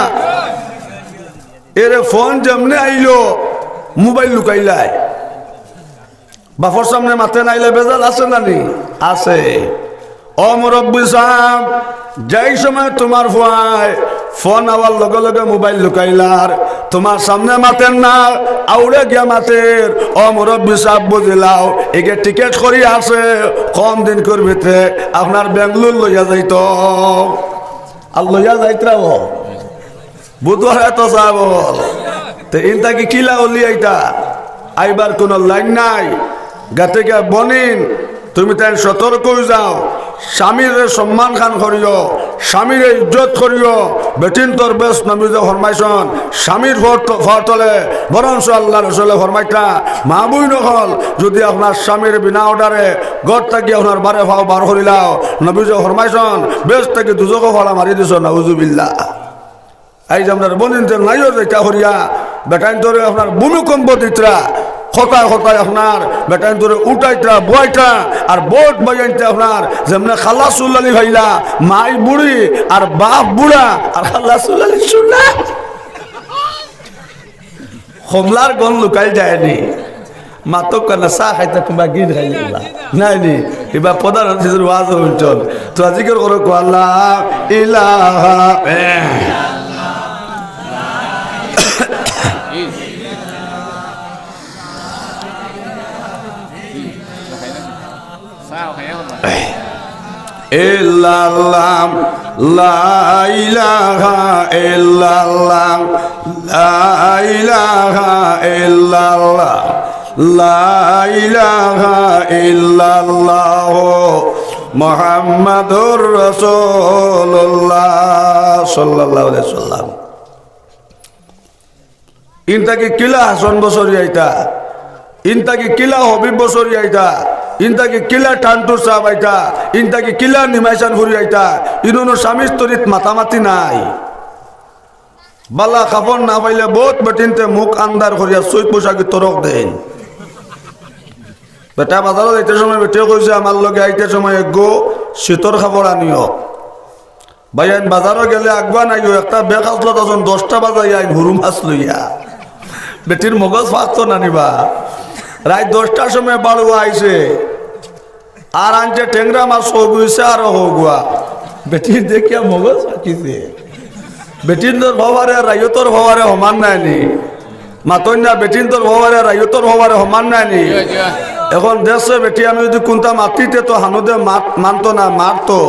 এরে ফোন যেমনে আইলো, মোবাইল লুকাইলায়। বাপর সামনে মাতে নাইলে বেজাল আছে না নি? আছে। ও মুরব্বি সাব, যেই সময় তুমার ফুয়ায় ফোন আওয়ার লগে লগে মোবাইল লুকাইলার, তুমার সামনে মাতের না, আউড়ে গিয়া মাতের, ও মুরব্বি সাব বুঝিলাও, এগে টিকেট করি আছে, কম দিনকুর ভিতরে আপনার বেঙ্গালুর লইয়া যাইতো। আর লইয়া যাইতরাও। বুধবারে তো সাব অকল। তে ইন থাকি কিলা অলি আইতা? আইবার কুনু লাইন নাই। গাতে গিয়া বনিন, তুমি তাইন সতর্ক অই যাও, স্বামীরে সম্মান খান করিও, স্বামীরে ইজ্জত করিও। বেটিন্তর বেশ নবীজি ফরমাইছন, স্বামীর ফর-, ফর তলে বরঞ্চ আল্লার রসুলে ফরমাইতা, মা বইন অকল, যুদি আপনার স্বামীর বিনা অর্ডারে ঘর থাকি আপনার বারে ফাও বার করিলাও, নবীজি ফরমাইছন, বেশ থাকি দুজখো ফাড়া মারি দিছ, নাউজুবিল্লাহ। আইজ আমরার বইনিন্তে নাইও যাইতা করিয়া, বেটাইন্তরে আপনার ভূমিকম্প দিতরা, কথায় কথায় আপনার বেটাইন্তরে উঠাইতরা, বওয়াইতরা, আর বউত ভাইয়াইন্তে আপনার যেমনে খালা চুলালি ভাইলা, মাই বুড়ি আর বাপ বুড়া, আর খালা চুলালি চুলা। কমলার গন্ধ লুকাইল যায়নি। মাতক কানা চা খাইতা কুনবা গিন খাইলে ইবা। নাই নি, ইবা প্রধান অতিথির ওয়াজ হুনছন। তো জিকির করো কো আল্লাহ ইলাহা। ইল্লাল্লাহ, লা ইলাহা ইল্লাল্লাহ, লা ইলাহা ইল্লাল্লাহ, লা ইলাহা ইল্লাল্লাহ, মুহাম্মাদুর রাসূলুল্লাহ সাল্লাল্লাহু আলাইহি ওয়াসাল্লাম। ইন থাকি কিলা হাসান বসরি আইতা, ইন থাকি কিলা হবিব বসরি আইতা, ইন থাকি কিলা টান্টু সাব আইতা, ইন থাকি কিলা নিমাইশান ফুরি আইতা, ইন অনো স্বামী স্ত্রীত মাতামাতি নাই। বালা কাপড় না পাইলে বউত বেটিন্তে মুখ আন্দার করিয়া সুইট পোশাকি তরক দেইন। বেটা বাজারো যাইতে সময় বেটিয়ে কইছে, আমার লগে আইতে সময় এগু শীতর কাপড় আনিও। ভাইয়াইন বাজারো গেলে আগুয়া নাইও, একটা বেকাসলত আছন, দশটা বাজাই আইন হুরু মাছ লইয়া। বেটির মগজ ফাঁকতো না নিবা। রাইত দশটার সময় বাড়ুয়া আইছে, আর আনছে টেংরা মাছ হগুইছে আর হগুয়া। বেটির দেখিয়া মগজ ফাঁকিছে। বেটিন্তর ভাবারে আর রাইতর ভাবারে সমান নায়নি। মাতইন না, বেটিন্তর ভাবারে আর রাইতর ভাবারে সমান নায়নি। এখন দেখছে বেটি আমি যুদি কুনতা মাতিতে তো হানুদে মাত-, মানতো না, মারতো।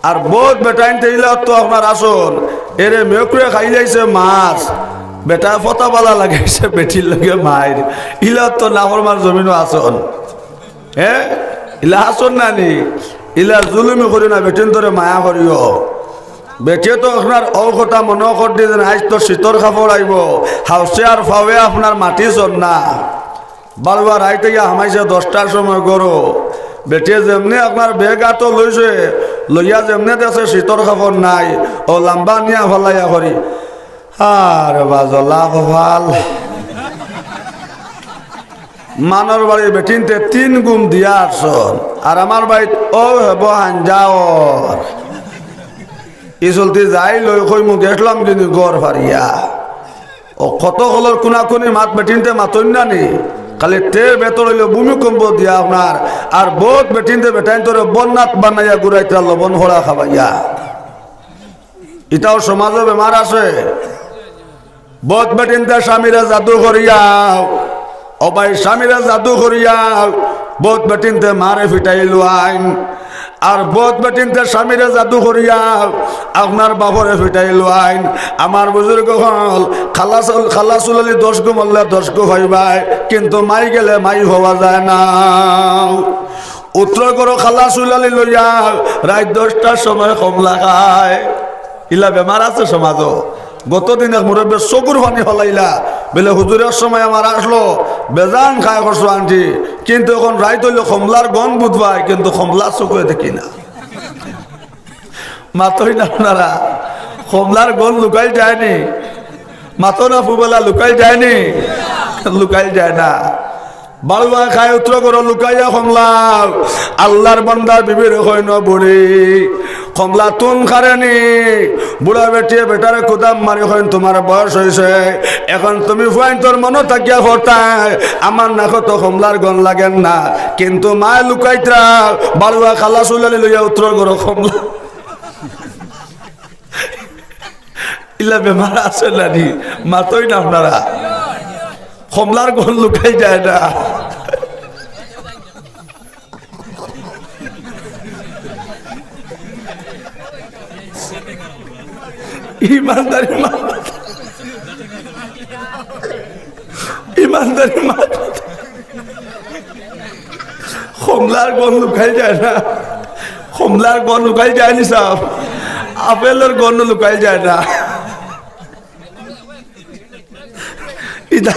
আর বউত বেটাইন্তে ইলা তো আপনার আছন, এরে মেকুরে খাইলাইছে মাছ, বেটায় ফতা বালা লাগাইছে বেটির লগে মাইর, ইলা তো নাফরমান জমিনো আছন। হে, ইলা আছন না নি? ইলা জুলুমি করিও না, বেটিন্তরে মায়া করিও। বেটিয়ে তো আপনার অউ কথা মনো কর দিছন, আইজ তো শীতর কাপড় আইবো, হাউসে আর ফাওয়ে আপনার মাতিছন না। বাড়ুয়া রাইত আইয়া হামাইছে দশটার সময় ঘরো। বেটিয়ে যেমনে আপনার বেগ আতো লইছে, লইয়া যেমনে দেখছে শীতর কাপড় নাই, অউ লাম্বা নিয়া ফালাইয়া করি, আরে বাজলা কপাল। মানর বাড়ি বেটিন্তে তিন গুম দিয়া আছন, আর আমার বাড়িত অউ হেবো হাঞ্জাওর। ই চলতি যাই লই কইমু গেছলাম কিন্তু ঘর ফারিয়া। অউ কত কলর কুনাকুনি মাত বেটিন্তে মাতইন না নি? খালি তে বেতর অইলে ভূমিকম্প দিয়া আপনার, আর বউত বেটিন্তে বেটাইন্তরে বন্নাত বানাইয়া ঘুরাইতরা লবণ হরা খাবাইয়া। ইতাও সমাজো বেমার আছে। বউত বেটিন্তে স্বামীরে জাদু করিয়া, ও ভাই, স্বামীরে জাদু করিয়া বউত বেটিন্তে মারে ফিটাইলু আইন, আর বউত বেটিন্তে স্বামীরে জাদু করিয়া আপনার বাপরে ফিটাইলু আইন। আমার বুজুর্গ অকল, খালা চুল-, খালা চুলালি দশ গু মরলে দশ গু পাইবায়, কিন্তু মাই গেলে মাই হওয়া যায় না। উত্তর করো খালা চুলালি লইয়া রাইত দশটার সময় কমলা খায়। ইলা বেমার আছে সমাজো। গত দিন এক মুরব্বীয়ে চকুর পানি ফালাইলা, বলে, "হুজুর, এক সময় আমার আছলো, বেজান খায় করছো আনটি, কিন্তু এখন রাইত অইলে কমলার গন্ধ বুঝবায়, কিন্তু কমলা চকুয়ে দেখি না।" মাতইন না আপনারা, কমলার গন্ধ লুকাইল যায়নি? মাতো না ফুবেলা, লুকাইল যায়নি? লুকাইল যায় না। বাড়ুয়া খায় উত্তর করো লুকাইয়া কমলা। আল্লার বান্দার বিবিরে কইন বুড়ি, কমলা তুন খারেনি। বুড়া বেটিয়ে বেটারে কুদাম মারি কইন, "তুমার বয়স অইছে, এখন তুমি ফুয়াইন্তর মনো থাকিয়া করতায়, আমার নাকো তো কমলার গন্ধ লাগের না।" কিন্তু মায় লুকাইতরা, বাড়ুয়া খালা চুলালি লইয়া উত্তর করো কমলা। ইলা বেমার আছে না নি? মাতইন না আপনারা। কমলার গন্ধ লুকাইল যায় না। ইমানদারি মাত। ইমানদারি মাত। কমলার গন্ধ লুকাইল যায় না, কমলার গন্ধ লুকাইল যায়নি সাব, আপেলর গন্ধ লুকাইল যায় না। ইটা,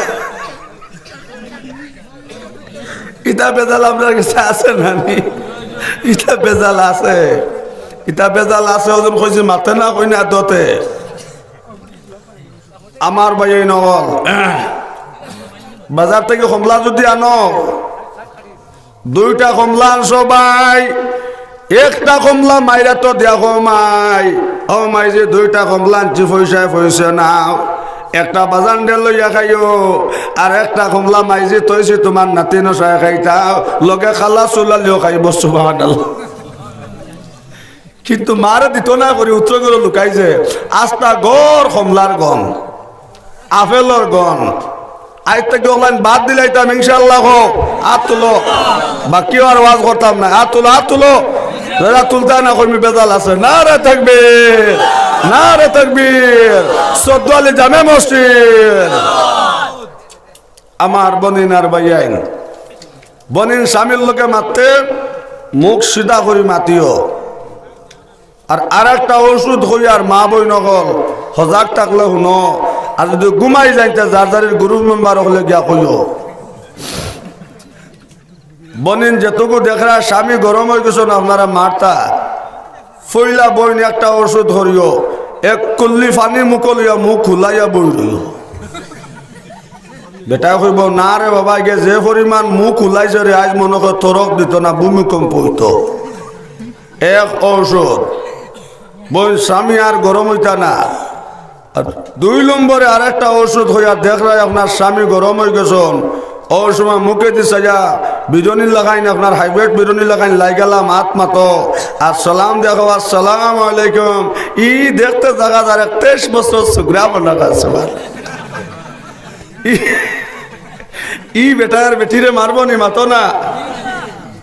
ইটা বেজাল আপনার গেছে আছে না নি? ইটা বেজাল আছে, ইটা বেজাল আছে। ওজন কইছি মাতে না কই না দতে। আমার ভাই এই নগল, বাজার থাকি কমলা যুদি আনো, দুইটা কমলা আনছো ভাই, একটা কমলা মাইরে তো দিয়া কও মাই, ও মাইজি দুইটা কমলা আনছি, পয়সায় পয়সা নাও, একটা বাজান দে লইয়া খাইও, আর একটা কমলা মাইজি থইছি তুমার নাতি নশায় খাইতাও, লগে খালা চুলালিও খাইবো। সুবহানাল্লাহ। কিন্তু মারে দিত না করি উত্তর করে লুকাইছে, আস্তা ঘর কমলার গন্ধ, আপেলর গন্ধ। আইজ থাকি অনলাইন বাদ দিলাইতাম ইনশাআল্লাহ। কও, আত তুলো। বাকি আর ওয়াজ করতাম না, আত তুলো, আত তুলো। যারা তুলতা না কইমি বেজাল আছে। নারে তাকবীর, নারে তাকবীর। সদ্দু আলী জামে মসজিদ। আমার বনিন আর ভাইয়াইন, বনিন স্বামীর লগে মাততে মুখ সিধা করি মাতিও। আর আরেকটা ঔষধ কইয়ার, মা বইন অকল, সজাগ থাকলে হুনো। আর যুদি ঘুমাই যাইতে যার যারির গ্রুপ মেম্বার অকলে গিয়া কইও। বনিন যেটুকু দেখরা স্বামী গরম অই গেছইন, আপনারা মারতা। পয়লা বইন একটা ঔষধ করিও, এক কুল্লি পানি মুখো লইয়া মুখ ফুলাইয়া বই রইও। বেটায় কইবো, "না রে বাবা, ইগে যে পরিমাণ মুখ ফুলাইছে রে, আইজ মনো কয় তরক দিত না, ভূমিকম্প অইতো।" এক ঔষধ, বইন স্বামী আর গরম অইতা না। আর দুই নম্বরে আরেকটা ঔষধ কইয়ার, দেখরায় আপনার স্বামী গরম অই গেছইন, অউ সময় মুখেদি চাইয়া বিরনির লাখান, আপনার হাইব্রিড বিরনির লাখান লাগাইলা, মাত মাতো, আর সালাম দেখো, "আসসালামু আলাইকুম।" ই দেখতে দেখা যার এক তেইশ বছর সুগ্রা মনে আছে। ই, ই বেটায় আর বেটিরে মারবো নি, মাতো না।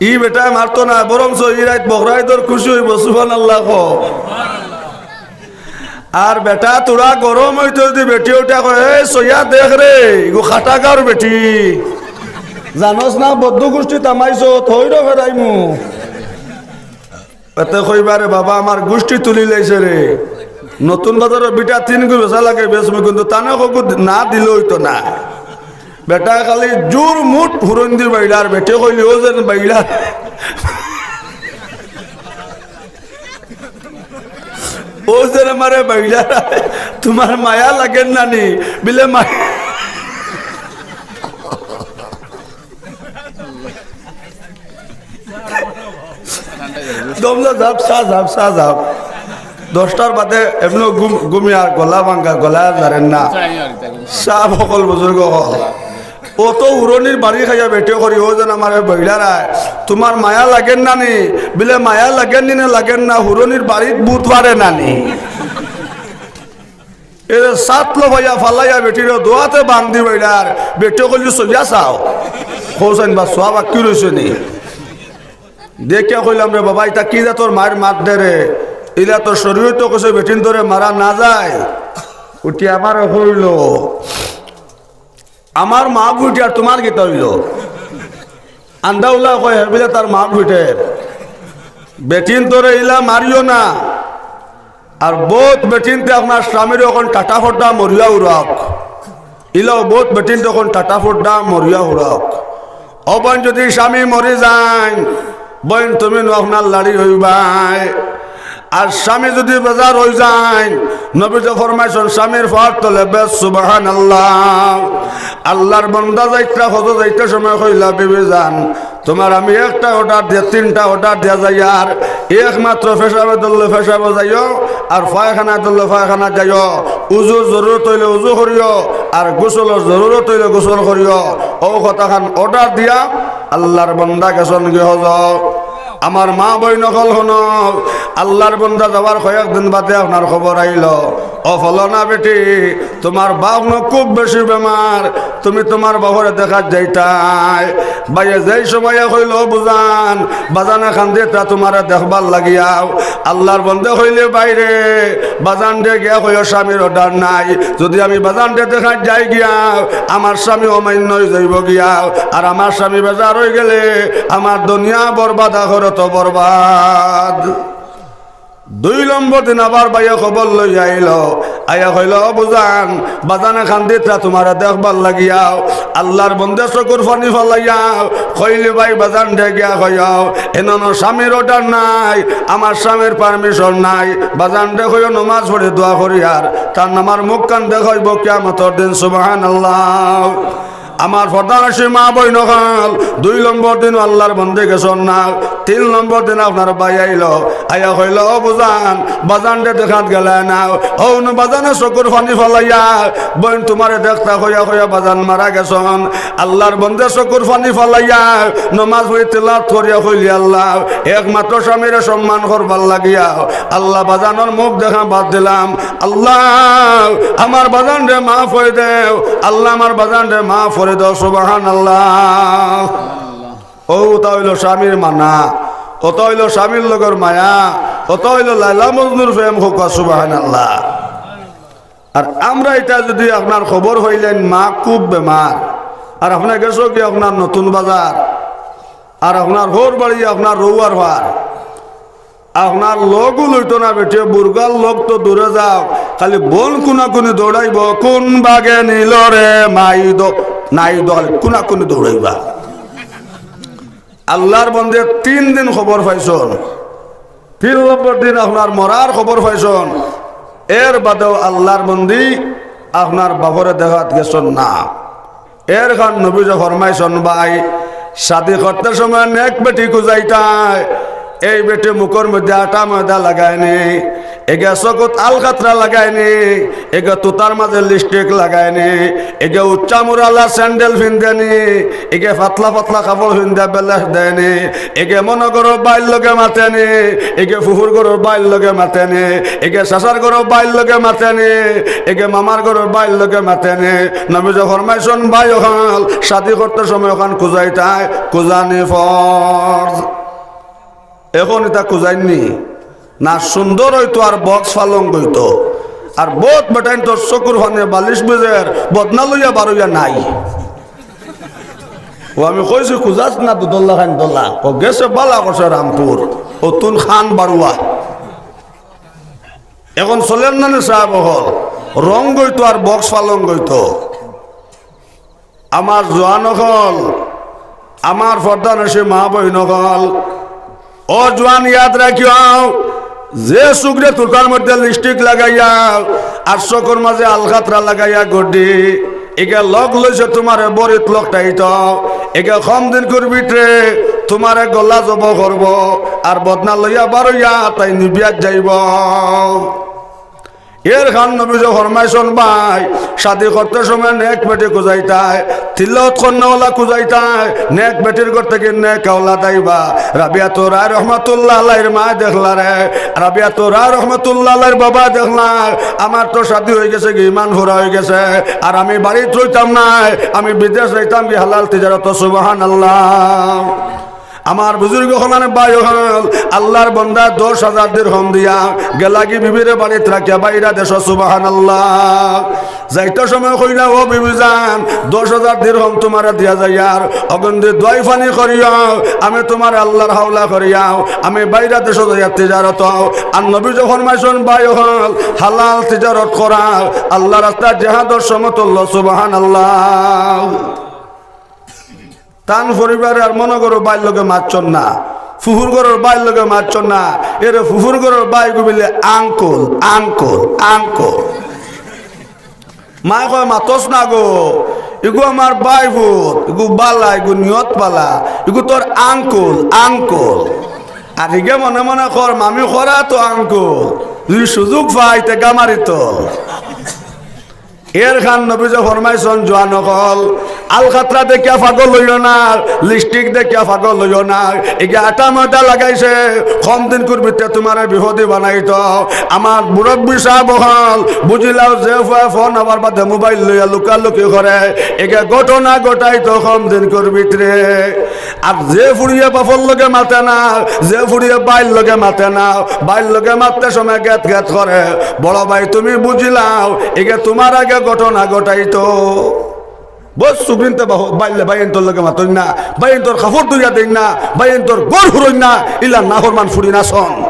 ই বেটায় মারতো না, বরঞ্চ ই রাইত বকরা ইদর খুশি অইবো, সুবহানাল্লাহ কও। আর বেটা থুড়া গরম অইতে যুদি বেটি উঠা কয়, "এই সইয়া দেখ রে, ইগু খাটাগার বেটি। জানোস না, বদ্দু গুষ্টি তামাইছত, হইরো ফেরাইমু।" এতে কইবা রে, "বাবা, আমার গুষ্টি তুলি লাইছে রে। নতুন বাজারো বিটা তিন গু বেচা লাগে, বেচমু, কিন্তু তানে কগু না দিলে অইতো না।" বেটায় খালি জুর মুট হুরন দি বাইড়ার, বেটি কইলি, "ও যেন বাইড়া, ও যেন আমারে বাইড়া, তুমার মায়া লাগের না নি?" বিলে মায়া দমলা যাপ, চা যাপ, চা যাপ। দশটার বাদে এমনে ঘুম-, ঘুমিয়া গলা ভাঙ্গা, গলা আর জারের না। চা হকল বুজুর্গ অকল। অত হুরনির বাড়ি খাইয়া বেটি করি, "ও যেন আমারে বাইড়ারায়, তুমার মায়া লাগের না নি?" বিলে, "মায়া লাগের নি না লাগের না, হুরনির বাড়িত ভূত পারে না নি?" এরে সাত লফাইয়া ফালাইয়া বেটিরে দোয়াতে বান্ধি বাইড়ার, বেটি কইলি, "সইয়া চাও।" কও চাইন বা সোয়া বাক্কি রইছে নি? দেখিয়া কইলাম, "রে বাবা, ইতা কি জাতর মাইর মাত দে রে? ইলা তো শরীয়তো কইছে বেটিন্তরে মারা না যায়।" উঠি আমারে কইলো, "আমার মা বুঝি আর তুমার কিতা অইলো?" আন্দাউল্লাহ কয়, "হেবিলে তার মা বুঝে। বেটিন্তরে ইলা মারিও না।" আর বউত বেটিন্তে আপনার স্বামীর অখন টাটা ফড্ডা মরিয়া উড়াউক। ইলাও বউত বেটিন্তে অখন টাটা ফড্ডা মরিয়া উড়াউক। অখন যুদি স্বামী মরি যাইন, বইন তুমি নু আপনার লাড়ি অইবায়। আর স্বামী যুদি বেজার অই যাইন, নবীজি ফরমাইছইন, স্বামীর পাওর তলে বেশ, সুবহানাল্লাহ। আল্লার বন্দা যাইত্রা হজো যাইতে সময় কইলা, "বিবি জান, তুমার আমি একটা অর্ডার দিয়া তিনটা অর্ডার দিয়া যাইয়ার, একমাত্র পেশাবে ধরলে পেশাবে যাইও, আর পায়খানা ধরলে পায়খানা যাইও, উজুর জরুরত অইলে উজু করিও, আর গোসলর জরুরত অইলে গোসল করিও।" অউ কথাখান অর্ডার দিয়া আল্লার বন্দা গেছইন গি হজো। আমার মা বইন অকল, হুনো, আল্লার বন্দা যাওয়ার কয়েকদিন বাদে আপনার খবর আইলো, "ও ফলনা বেটি, তুমার বাপ নু খুব বেশি বেমার, তুমি তুমার বাপরে দেখাত যাইতায়।" ভাইয়ে যেই সময়ে কইলো, "ও বুজান, বাজানে কান্দিত্রা তুমারে দেখবার লাগিয়াও।" আল্লার বন্দে কইলে, "ভাইরে, বাজানরে গিয়া কইও স্বামীর order নাই, যুদি আমি বাজানরে দেখাত যাই গিয়া, আমার স্বামী অমাইন্য অইযাইবো গিয়া, আর আমার স্বামী বেজার অইগেলে আমার দুনিয়া বরবাদ, আখেরাতও বরবাদ।" দুই নম্বর দিন আবার ভাইয়ে খবর লইয়া আইলো, আইয়া কইলো, "ও বুজান, বাজানে কান্দিত্রা তুমারে দেখবার লাগিয়াও।" আল্লার বন্দে চকুর পানি ফালাইয়া কইলে, "ভাই, বাজানরে গিয়া কইও, এনু নু স্বামীর order নাই, আমার স্বামীর permission নাই, বাজানরে কইও নমাজ পড়ি দোয়া করিয়ার, তান আমার মুখখান দেখাইবো কিয়ামতর দিন।" সুবহানাল্লাহ। আমার পর্দানশীন মা বইন অকল, দুই নম্বর দিনও আল্লার বন্দে গেছইন না। তিন নম্বর দিন আপনার ভাই আইলো, আইয়া কইলো, "ও বুজান, বাজানরে দেখাত গেলায় না।" অউ নু বাজানে চকুর পানি ফালাইয়া, "বইন, তুমারে দেখতা কইয়া কইয়া বাজান মারা গেছইন।" আল্লার বন্দে চকুর পানি ফালাইয়া, নমাজ পড়ি তিলাওয়াত করিয়া কইলে, "আল্লাহ, একমাত্র স্বামীরে সম্মান করবার লাগিয়া, আল্লাহ, বাজানর মুখ দেখা বাদ দিলাম।" আল্লাহ, আমার বাজানরে মাফ করি দেও। আল্লাহ, আমার বাজানরে মাফ করি দেও। সুবহানাল্লাহ। অউ, অটা অইলো স্বামীর মানা, অটা অইলো স্বামীর লগর মায়া, অটা অইলো লায়লা মজনুর প্রেম। কউক্কা সুবহানাল্লাহ। আর আমরা ইতা যুদি আপনার খবর পাইলাইন, মা খুব বেমার, আর আপনে গেছো কি আপনার নতুন বাজার, আর আপনার হউর বাড়ি আপনার রউয়ার পার, আপনার লগও লইতো না বেটিয়ে, বুরগার লগ তো দূরে যাও, খালি বন কুনাকুনি দৌড়াইবো, "কুন বাগে নিল রে মাই দো, নাই দো", খালি কুনাকুনি দৌড়াইবা। আল্লার বন্দে তিন দিন খবর পাইছইন, তিন নম্বর দিন আপনার মরার খবর পাইছইন, এর বাদেও আল্লার বন্দি আপনার বাপরে দেখাত গেছইন না। এর কান নবীয়ে ফরমাইছইন, ভাই, শাদি করতে সময় নেক বেটি খুজাইতায়। এই বেটি মুখর মধ্যে আটা ময়দা লাগায়নি, এগে চকুত আলকাতরা লাগায়নি, এগে তুতার মাঝে লিপস্টিক লাগায়নি, এগে উচ্চা মুড়ালা স্যান্ডেল ফিন্দেনি, এগে পাতলা পাতলা কাপড় ফিন্দে বেলেশ দেয়নি, এগে মনো করো ভাইর লগে মাতেনি, এগে ফুফুর ঘরর ভাইর লগে মাতেনি, এগে চাচার ঘরর ভাইর লগে মাতেনি, এগে মামার ঘরর ভাইর লগে মাতেনি। নবীয়ে ফরমাইছইন, ভাই অকল, শাদি করতে সময় অখান খুজাইতায়, খুজানি ফরজ। এখন ইতা খুজাইননি না, সুন্দর অইতো আর বক্স পালঙ্ক অইতো। আর বউত বেটাইন্তর চকুর পানিয়ে বালিশ ভিজের, বদনা লইয়া বারইয়া নাই। অউ আমি কইছি, "খুজাস না দুধর লাখান দলা।" অউ গেছে বালা করছে রামপুর, অউ তুন খান বারুয়া। এখন চলের না নি সাব অকল, রং অইতো আর বক্স পালঙ্ক অইতো। আমার জোয়ান অকল, আমার পর্দানশীন মা বইন অকল, ও জোয়ান, ইয়াদ রাখিও, যে চকুরে তুতার মধ্যে লিপস্টিক লাগাইয়া আর চকুর মাঝে আলকাতরা লাগাইয়া ঘুরদি, এগে লগ লইছে তুমারে বড়িত লকটাইতো, এগে কম দিনকুর ভিতরে তুমারে গলা জবো করবো, আর বদনা লইয়া বারইয়া তাইন বিয়াত যাইবো। এর কান নবীয়ে ফরমাইছইন, ভাই, শাদি করতে সময় নেক বেটি খুজাইতায়, তিলাওয়াত করনেওয়ালা খুজাইতায়, নেক বেটির ঘর থাকি নেক আওলাদ আইবা। রাবিয়াতুর রায় রহমাতুল্লাহ আলাইহির মায় দেখলা রে, রাবিয়াতুর রায় রহমাতুল্লাহ আলাইহির বাবায় দেখলা, আমার তো শাদি অইগেছে গি, ইমান ফুরা অইগেছে, আর আমি বাড়িত রইতাম নায়, আমি বিদেশ যাইতাম গি হালাল তিজারতো। সুবহানাল্লাহ। আমার বুজুর্গ অকল, ভাই অকল, আল্লার বন্দায় দশ হাজার দিরহম দিয়া গেলাগি বিবিরে বাড়িত রাখিয়া বাইরা দেশো। সুবহানাল্লাহ। যাইতে সময় কইলা, "ও বিবি জান, দশ হাজার দিরহম তুমারে দিয়া যাইয়ার, অগুন দি দোয়াই পানি করিও, আমি তুমারে আল্লার হাওলা করিয়াও, আমি বাইরা দেশো যাইয়ার তিজারতো।" আর নবীয়ে ফরমাইছইন, ভাই অকল, হালাল তিজারত করা আল্লার রাস্তায় জিহাদর সমতুল্য। সুবহানাল্লাহ। তান পরিবারে আর মনো করো ভাইর লগে মাতছইন না, ফুফুর ঘরর ভাইর লগে মাতছইন না। এরে ফুফুর ঘরর ভাই কইবো বুলে, "আঙ্কল, আঙ্কল, আঙ্কল।" মায় কয়, "মাতস না গো, ইগু আমার ভাই পুত, ইগু বালা, ইগু নিয়ত বালা, ইগু তোর আঙ্কল, আঙ্কল।" আর হিগে মনে মনে কর, "মামি করা তো আঙ্কল, যুদি সুযোগ পাই তে গামারি তল।" এর কান নবীয়ে ফরমাইছইন, জোয়ান অকল, আলকাতরা দেখিয়া পাগল অইও না, লিপস্টিক দেখিয়া পাগল অইও না। ইগিয়ে আটা ময়দা লাগাইছে, কম দিনকুর ভিতরে তুমারে বিপদি বানাইতো। আমার মুরব্বি সাব অকল, বুঝিলাও যে ফুয়ায় ফোন আবার বাদে মোবাইল লইয়া লুকালুকি করে, ইগিয়ে ঘটনা ঘটাইতো কম দিনকুর ভিতরে। আর যে ফুড়িয়ে বাপর লগে মাতে না, যে ফুড়িয়ে ভাইর লগে মাতে না, ভাইর লগে মাততে সময় গেত গেত করে, বড় ভাই তুমি বুঝিলাও, ইগিয়ে তুমার আগে ঘটনা ঘটাইতো। বস, চুপ ইনতে বাহ-, বাইলে বাইন্তর লগে মাতইন না, বাইন্তর কাপড় ধুইয়া দেইন না, বাইন্তর ঘর হুরইন না, ইলা নাফরমান ফুড়ি না সন।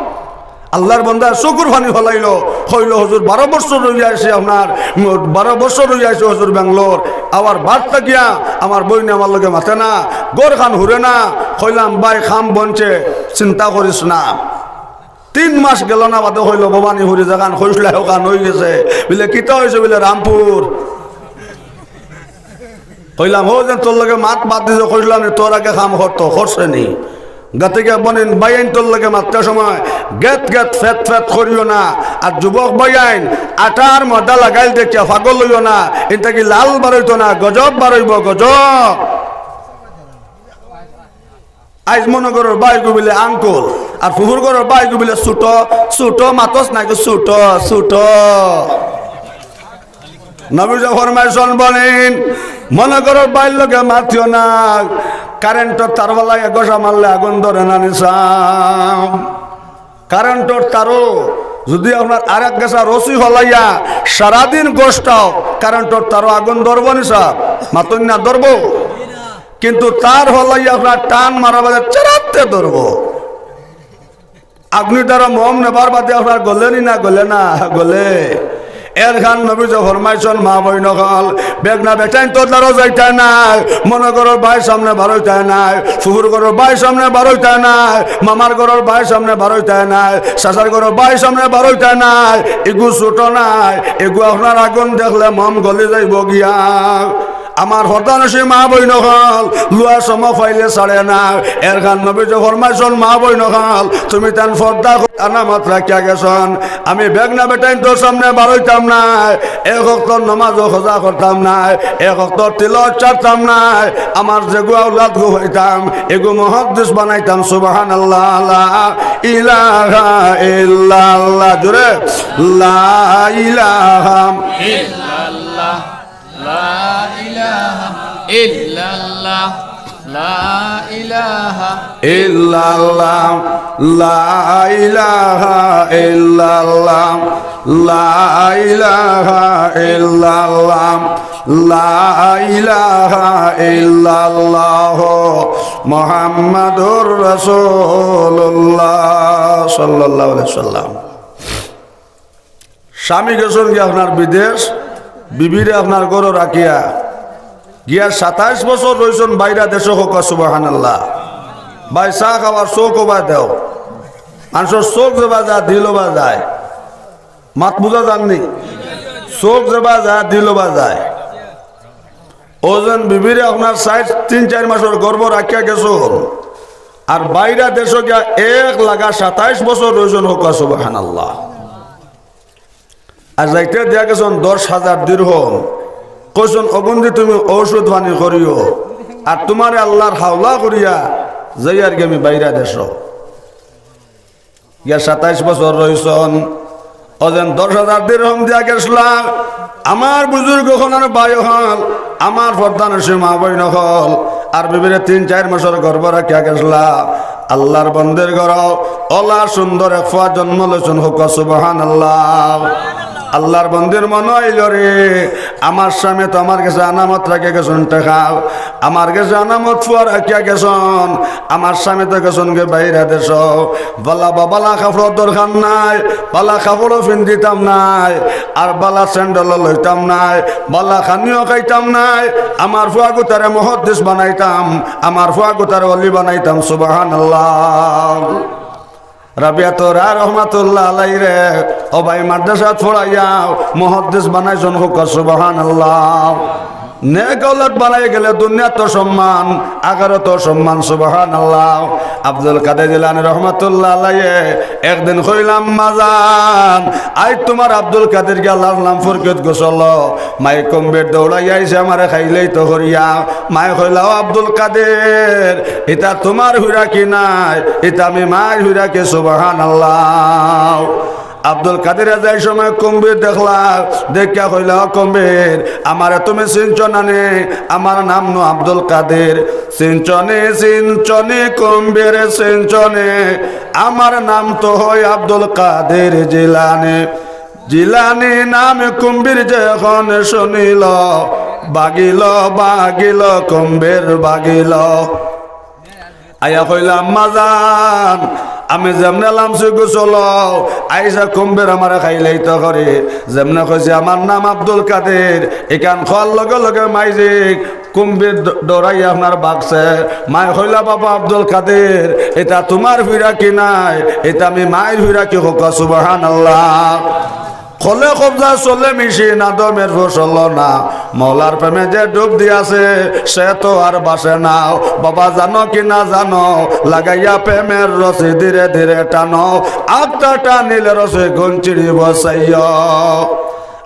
আল্লার বন্দা চকুর পানি ফালাইলো, কইলো, "হুজুর, বারো বছর রইয়া আইছি আপনার, উম, বারো বছর রইয়া আইছি হুজুর বেঙ্গালোর, আবার বাদ থাকিয়া আমার বইনে আমার লগে মাতে না, ঘরখান হুরে না।" কইলাম, "ভাই, কাম বনছে, চিন্তা করিস না।" তিন মাস গেল না বাদে কইলো, "ভবানীপুরি যেখান কইছলা অখান অইগেছে।" বুলে, "কিতা অইছে?" বুলে, "রামপুর।" কইলাম, "ও যে তোর লগে মাত বাদ দিছে, কইছলাম নি তোর আগে কাম করতো, করছে নি?" গাতে গিয়া বনিন, বাইয়াইন্তর লগে মাততে সময় গেত গেত ফেত ফেত করিও না। আর যুবক বাইয়াইন, আটার ময়দা লাগাইল দেখিয়া পাগল অইও না, ইনতা কি লাল বারইতো না, গজব বারইবো, গজব। আইজ মনো করর ভাইগু বুলে আঙ্কল, আর ফুফুর ঘরর ভাইগু বুলে ছোট, ছোট মাতস না গো, ছোট, ছোট। নবীজি ফরমাইছন বলেন, মনো করর ভাইর লগে মাতিও না, কারেন্টর তার ফালাইয়া ঘষা মারলে আগুন ধরে না নি সাব? কারেন্টর তারো যদি আপনার আরেক গেছা রশি ফালাইয়া সারাদিন ঘষতাও, কারেন্টর তারো আগুন ধরবো নি সাব? মাতইন না, ধরবো। কিন্তু তার ফালাইয়া আপনার টান মারা বাদে চেরাতে ধরবো। আগুন দ্বারা মোম নেবার বাদে আপনার গলে নি না, গলে না, গলে। এরখান নবীজি ফরমাইছন, মা বইন অকল, বেগনা বেটাইন্তর দ্বারো যাইতায় নায়, মনো করর ভাইর সামনে বারইতায় নায়, ফুফুর ঘরর ভাইর সামনে বারইতায় নায়, মামার ঘরর ভাইর সামনে বারইতায় নায়, চাচার ঘরর ভাইর সামনে বারইতায় নায়। ইগু ছোট নায়, ইগু আপনার আগুন দেখলে মোম গলি যাইবো গিয়া। আমার পর্দানশীন মা বইন অকল, লুয়া সময় পাইলে ছাড়ে না। এরখান নবীজি ফরমাইছন, মা বইন অকল, তুমি তান পর্দা করি আনামত রাখিয়া গেছন। আমি বেগনা বেটাইন্তর সামনে বারইতাম নায়, এক ওয়াক্তর নমাজও কাজা করতাম নায়, এক ওয়াক্তর তিলাওয়াত ছাড়তাম নায়। আমার যেগু আওলাদগু পাইতাম, এগু মুহাদ্দিস বানাইতাম। সুবহানাল্লাহ, লা ইলাহা ইল্লাল্লাহ। জোরে, লা ইলাহা ইল্লাল্লাহ। لا إله إلا الله. لا إله إلا الله. لا إله إلا الله. لا إله إلا الله. لا إله إلا الله. محمد رسول الله صلى الله عليه وسلم. স্বামী গেছন গিয়া আপনার বিদেশ, বিবিরে আপনার ঘরো রাখিয়া গিয়া সাতাইশ বছর রইছন বাইরা দেশো, কউক্কা সুবহানাল্লাহ। ভাই চা খাওয়ার চউখ ওবা দেও, মানষর চউখ যেবা যায় দিল ওবা যায়, মাত বুঝা যার নি? চউখ যেবা যায় দিল ওবা যায়। অউজন বিবিরে আপনার চাইর, তিন চাইর মাসর গর্ভ রাখিয়া গেছন, আর বাইরা দেশো গিয়া এক লাগা সাতাইশ বছর রইছন, কউক্কা সুবহানাল্লাহ। আর যাইতে দিয়া গেছন দশ হাজার দিরহম। কইছন, "অগুন দি তুমি ঔষধ পানি করিও, আর তুমারে আল্লার হাওলা করিয়া যাইয়ারগি আমি বাইরা দেশো।" গিয়া সাতাইশ বছর রইছন, অউজন দশ হাজার দিরহম দিয়া গেছলা। আমার বুজুর্গ অকল আর ভাই অকল, আমার পর্দানশীন মা বইন অকল, আর বিবিরে তিন চাইর মাসর গর্ভ রাখিয়া গেছলা। আল্লার বন্দির ঘরো অলা সুন্দর এক ফুয়া জন্ম লইছন, কউক্কা সুবহানাল্লাহ। আল্লার বন্দির মনো অইলো রে, আমার স্বামী তো আমার গেছে আনামত রাখিয়া গেছন টেকা, আমার গেছে আনামত ফুয়া রাখিয়া গেছন, আমার স্বামী তো গেছন গি বাইরা দেশো, বালা বা বালা কাপড়র দরকার নাই, বালা কাপড়ও ফিন্দিতাম নায়, আর বালা স্যান্ডেলও লইতাম নায়, বালা খানিও খাইতাম নায়। আমার ফুয়াগুতারে মুহাদ্দিস বানাইতাম, আমার ফুয়াগুতারে অলি বানাইতাম। সুবহানাল্লাহ। রাবিয়াতুর রায় রহমাতুল্লাহ আলাইরে, ও ভাই, মাদ্রাসাত পড়াইয়া মুহাদ্দিস বানাইছন, কউক্কা সুবহানাল্লাহ। নেক আওলাদ বানাই গেলে দুনিয়াত সম্মান, আখেরাতো সম্মান। সুবহানাল্লাহ। আব্দুল কাদের জিলানী রহমাতুল্লাহ আলাইহি একদিন কইলা, "আম্মাজান, আইজ তুমার আব্দুল কাদের গিয়া লাজলাম ফরকত গোসল।" মাই কুম্ভীর দৌড়াইয়া আইছে আমারে খাইলাইতো করিয়া। মাই কইলা, "ও আব্দুল কাদের, ইতা তুমার ফিরাকি নায়, ইতা মি মাইর ফিরাকি।" সুবহানাল্লাহ। আব্দুল কাদেরে যাই সময় কুম্ভীর দেখলা, দেখিয়া কইলা, "ও কুম্ভীর, আমারে তুমি চিনছো না নি? আমার নাম নু আব্দুল কাদের।" "চিনছো নি, চিনছো নি কুম্ভীর, চিনছো নি? আমার নাম তো হয় আব্দুল কাদের জিলানী।" জিলানী নাম কুম্ভীর যেখন শুনিল, বাগিল, বাগিল, কুম্ভীর বাগিল। আইয়া কইলা, "আম্মাজান, আমি যেমনে লামছি গোসল, আইসা কুম্ভীর আমারে খাইলাইতো করে।" যেমনে কইছি, "আমার নাম আব্দুল কাদের", ইখান কওয়ার লগে লগে মাইজি কুম্ভীর ড-, ডরাইয়া আপনার বাগছে। মাই কইলা, "বাবা আব্দুল কাদের, ইতা তুমার ফিরাকি নায়, ইতা মি মাইর ফিরাকি।" কউক্কা সুবহানাল্লাহ। কলে কবজা চলে মিশি, নাদমের ফসল না। মওলার প্রেমে যে ডুব দিয়াছে, সে তো আর বাঁচে না। বাবা, জানো কি না জানো, লাগাইয়া প্রেমের রশি ধীরে ধীরে টানো। আত্মা টানিলে রশি গুণ ছিড়িব চাইও।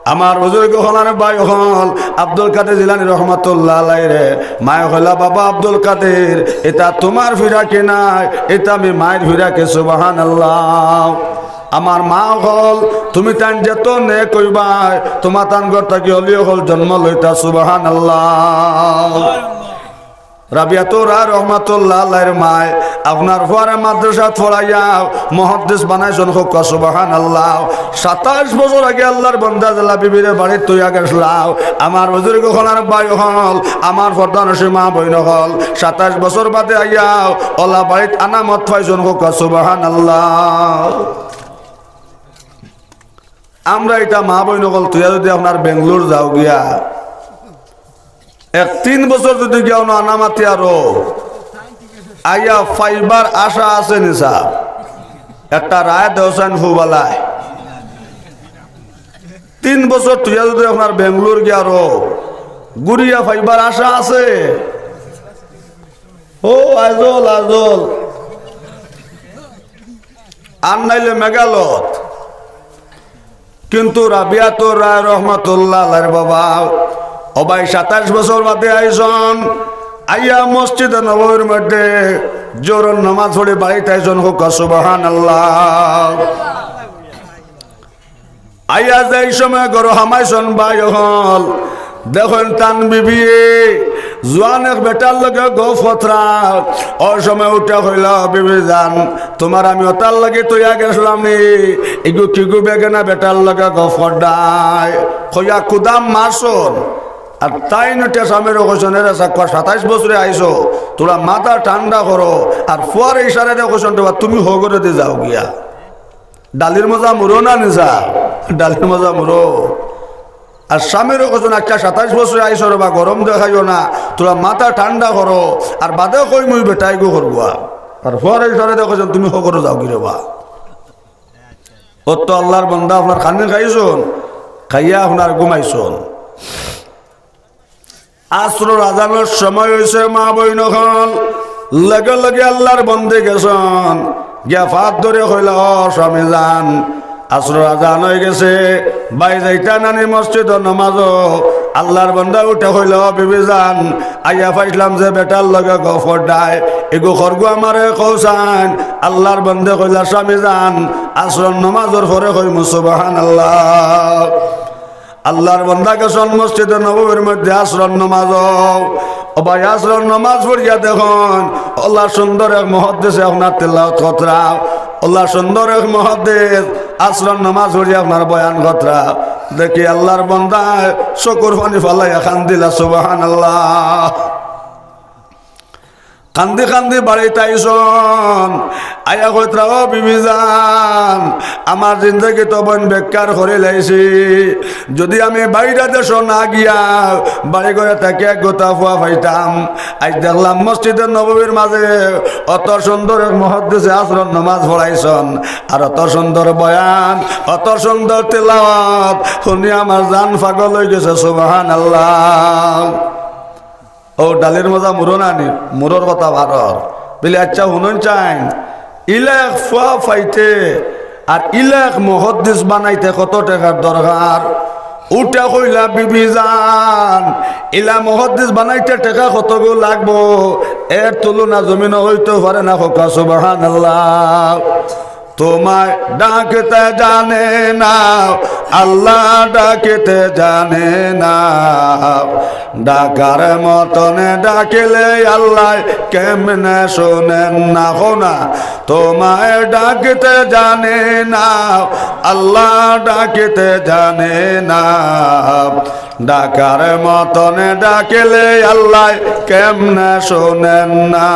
আমার বুজুর্গ অকল আর ভাই অকল, আব্দুল কাদের জিলানী রহমাতুল্লাহ আলাইহিরে মায়ে কইলা, "বাবা আব্দুল কাদের, ইতা তুমার ফিরাকি নায়, ইতা মি মাইর ফিরাকি।" সুবহানাল্লাহ। আমার মা অকল, তুমি তাইন যেত নেক অইবায়, তুমার তান ঘর থাকি অলি অকল জন্ম লইতা। সুবহানাল্লাহ। রাবিয়াতুর রায় রহমাতুল্লাহ আলাইহির মায় আপনার ফুয়ারে মাদ্রাসাত পড়াইয়া মুহাদ্দিস বানাইছইন, কউক্কা সুবহানাল্লাহ। সাতাইশ বছর আগে আল্লার বান্দা যেলা বিবিরে বাড়িত থইয়া গেছলা, আমার বুজুর্গ অকল আর ভাই অকল, আমার পর্দানশীন মা বইন অকল, সাতাইশ বছর বাদে আইয়া অলা বাড়িত আনামত পাইছইন, কউক্কা সুবহানাল্লাহ। আমরা ইতা মা বইন অকল থইয়া যুদি আপনার বেঙ্গালুর যাও গিয়া, এক তিন বছর যুদি গিয়া অনো আনামাতি আরো আইয়া পাইবার আশা আছে নি সাব? একটা রায় দেও চাইন ফুবালায়। তিন বছর থইয়া যুদি আপনার বেঙ্গালুর গিয়া আরো ঘুরিয়া পাইবার আশা আছে? ও আইজল, আইজল। আর নাইলে মেঘালয়ত। কিন্তু রাবিয়াতুর রায় রহমাতুল্লাহ আলাইহির বাবা, ও ভাই, সাতাইশ বছর বাদে আইছইন, আইয়া মসজিদে নববীর মধ্যে জোহরর নামাজ পড়ি বাড়িত আইছইন, কউক্কা সুবহানাল্লাহ। আইয়া যেই সময় ঘরো হামাইছইন ভাই অকল, দেখইন তান বিবিয়ে জোয়ান এক বেটার লগে গফ করতরা। অউ সময় উঠিয়া কইলা, "বিবি জান, তুমার আমি অতার লাগি থইয়া গেছলাম নি, ইগু কিগু বেগানা বেটার লগে গফ কররায়?" কইয়া কুদাম মারছইন। আর তাইন উঠিয়া স্বামীরে কইছইন, "এরে সাক্কা, সাতাইশ বছরে আইছো, থুড়া মাথা ঠান্ডা করো, আর ফুয়ারে ইশারা দিয়া কইছইন, 'রে বা, তুমি হউ ঘরেদি যাও গিয়া।'" ডালির মজা মুরো না নি সাব, ডালির মজা মুরো। আর স্বামীরে কইছইন, "আচ্ছা, সাতাইশ বছরে আইছো রে বা, গরম দেখাইও না, থুড়া মাথা ঠান্ডা করো, আর বাদে কইমু বেটায় ইগু করবো।" আর ফুয়ারে ইশারা দিয়া কইছইন, "তুমি হউ ঘরো যাও গি রে বা।" অউ তো আল্লার বান্দা আপনার খানি খাইছইন, খাইয়া আপনার ঘুমাইছইন। আসরর আজানর সময় অইছে, মা বইন অকল, লগে লগে আল্লার বন্দে গেছইন, গিয়া ফাত ধরি কইলা, "ও স্বামী জান, আসরর আজান অইগেছে, ভাই যাইতা না নি মসজিদো নমাজো?" আল্লার বন্দা উঠিয়া কইলা, "ও বিবি জান, আইয়া পাইছলাম যে বেটার লগে গফ কররায়, ইগু করগু আমারে কও চাইন।" আল্লার বন্দে কইলা, "স্বামী জান, আসরর নমাজর পরে কইমু।" সুবহানাল্লাহ। আল্লার বন্দা গেছইন মসজিদে নববীর মধ্যে আসরর নমাজো। ও ভাই, আসরর নমাজ পড়িয়া দেখইন, অলা সুন্দর এক মুহাদ্দিসে আপনার তিলাওয়াত করতরা, অলা সুন্দর এক মুহাদ্দিস আসরর নমাজ পড়িয়া আপনার বয়ান করতরা। দেখি আল্লার বন্দায় চকুর পানি ফালাইয়া কান্দিলা, সুবহানাল্লাহ। কান্দি কান্দি বাড়িত আইছন, আইয়া কইতরা, "ও বিবি জান, আমার জিন্দেগি তো বইন বেকার করিলাইছি। যুদি আমি বাইরা দেশো না গিয়া বাড়ি ঘরো থাকিয়া এক গুতা ফুয়া পাইতাম।" আইজ দেখলাম মসজিদে নববীর মাজে অত সুন্দর এক মুহাদ্দিসে আসরর নমাজ পড়াইছন, আর অত সুন্দর বয়ান, অত সুন্দর তিলাওয়াত হুনি আমার জান পাগল অইগেছে। সুবহানাল্লাহ। অউ ডালির মজা মুরো নানি, মুরোর কথা বারর। বইলে, "আইচ্ছা, হুনইন চাইন, ইলা এক ফুয়া পাইতে আর ইলা এক মুহাদ্দিস বানাইতে কত টেকার দরকার?" উঠা কইলা, "বিবি জান, ইলা মুহাদ্দিস বানাইতে টেকা কতগু লাগবো, এর তুলনা জমিনো অইতো পারে না।" কউক্কা সুবহানাল্লাহ। তোমায় ডাকতে জানে না, আল্লাহ ডাকতে জানে না। ডাকার মতন ডাকিলে আল্লাহ কেমনে শোনেন না? কও না, তোমায় ডাকতে জানে না, আল্লাহ ডাকতে জানে না। ডাকার মতন ডাকিলে আল্লাহ কেমনে শোনেন না?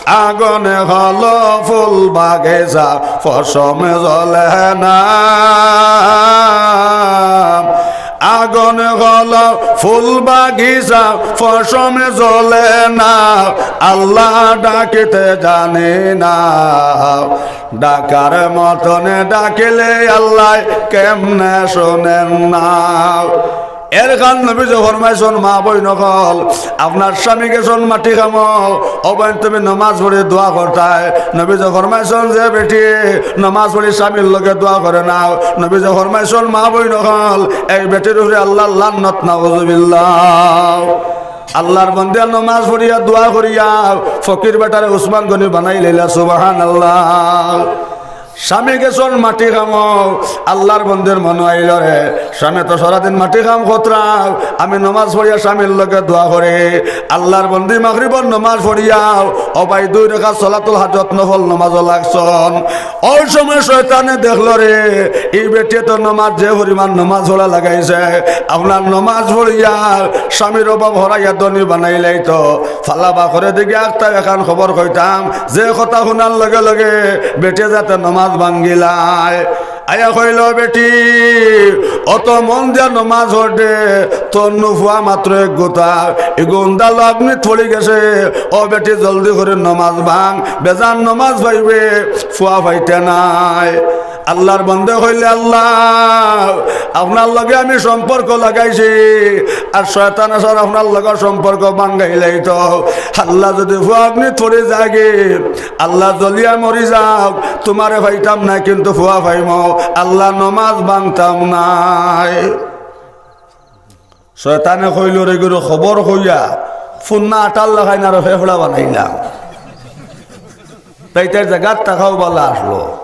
আগুন হলো ফুল বাগিচা, পশম জ্বলে না। আগুন হলো ফুল বাগিচা, পশম জ্বলে না। আল্লাহ ডাকতে জানে না। ডাকার মতন ডাকিলে আল্লাহ কেমনে শোনেন না? এরখান নবীজি ফরমাইছন, মা বইন অকল, আপনার স্বামী গেছন মাটি কামো, ও বইন তুমি নমাজ পড়ি দোয়া করতায়। নবীজি ফরমাইছন, যে বেটি নমাজ পড়ি স্বামীর লগে দোয়া করে না, নবীজি ফরমাইছন, মা বইন অকল, এই বেটির উপরে আল্লাহর লানত, নাউজুবিল্লাহ। আল্লাহর বন্দে নমাজ পড়িয়া দোয়া করিয়া ফকির বেটারে উসমান গনি বানাইলাইলা, সুবহানাল্লাহ। স্বামী গেছন মাটি কামো, আল্লাহর বন্দির মনো আইলো রে, স্বামী তো সারাদিন মাটি কাম করতরা, আমি নমাজ পড়িয়া স্বামীর লগে দোয়া করি। আল্লাহর বন্দি মাগরিবর নমাজ পড়িয়া, ও ভাই, দুই রাকাত সলাতুল হাজত নফল নমাজো লাগছন। অউ সময় শয়তানে দেখলো রে, ই বেটিয়ে তো নমাজ, যে পরিমাণ নমাজ পড়া লাগাইছে, আপনার নমাজ পড়িয়া স্বামীর অভাব হরাইয়া ধনী বানাইলাইতো। ফালাবা করে দেখি আখতা এখান খবর কইতাম, যে কথা হুনার লগে লগে বেটিয়ে যাতে নমাজ ভাঙ্গিলায়। আইয়া কইলো, বেটি, অত মন দিয়া নমাজ পড়ে, তোর নু ফুয়া মাত্র এক গুতা, ইগু উন্দালো আগ্নিত পড়ি গেছে। ও বেটি, জলদি করি নমাজ ভাং, বেজান নমাজ পাইবে, ফুয়া পাইতে নায়। আল্লাহর বন্দে কইলে, আল্লাহ, আপনার লগে আমি সম্পর্ক লাগাইছি, আর শয়তানে স্যার আপনার লগে সম্পর্ক ভাঙ্গাইলাইতো। আল্লাহ, যুদি ফুয়া আগ্নিত পড়ি যায়গি, আল্লাহ, জ্বলিয়া মরি যাউক, তুমারে পাইতাম নায়, কিন্তু ফুয়া পাইমু। আল্লাহ, নমাজ ভাংতাম নায়। শয়তানে কইলো রে, ইগুরে খবর কইয়া ফুন্না আটার লাখান আরো ফেফড়া বানাইলাম। তাই তার জাগাত থাকাও বালা আসলো।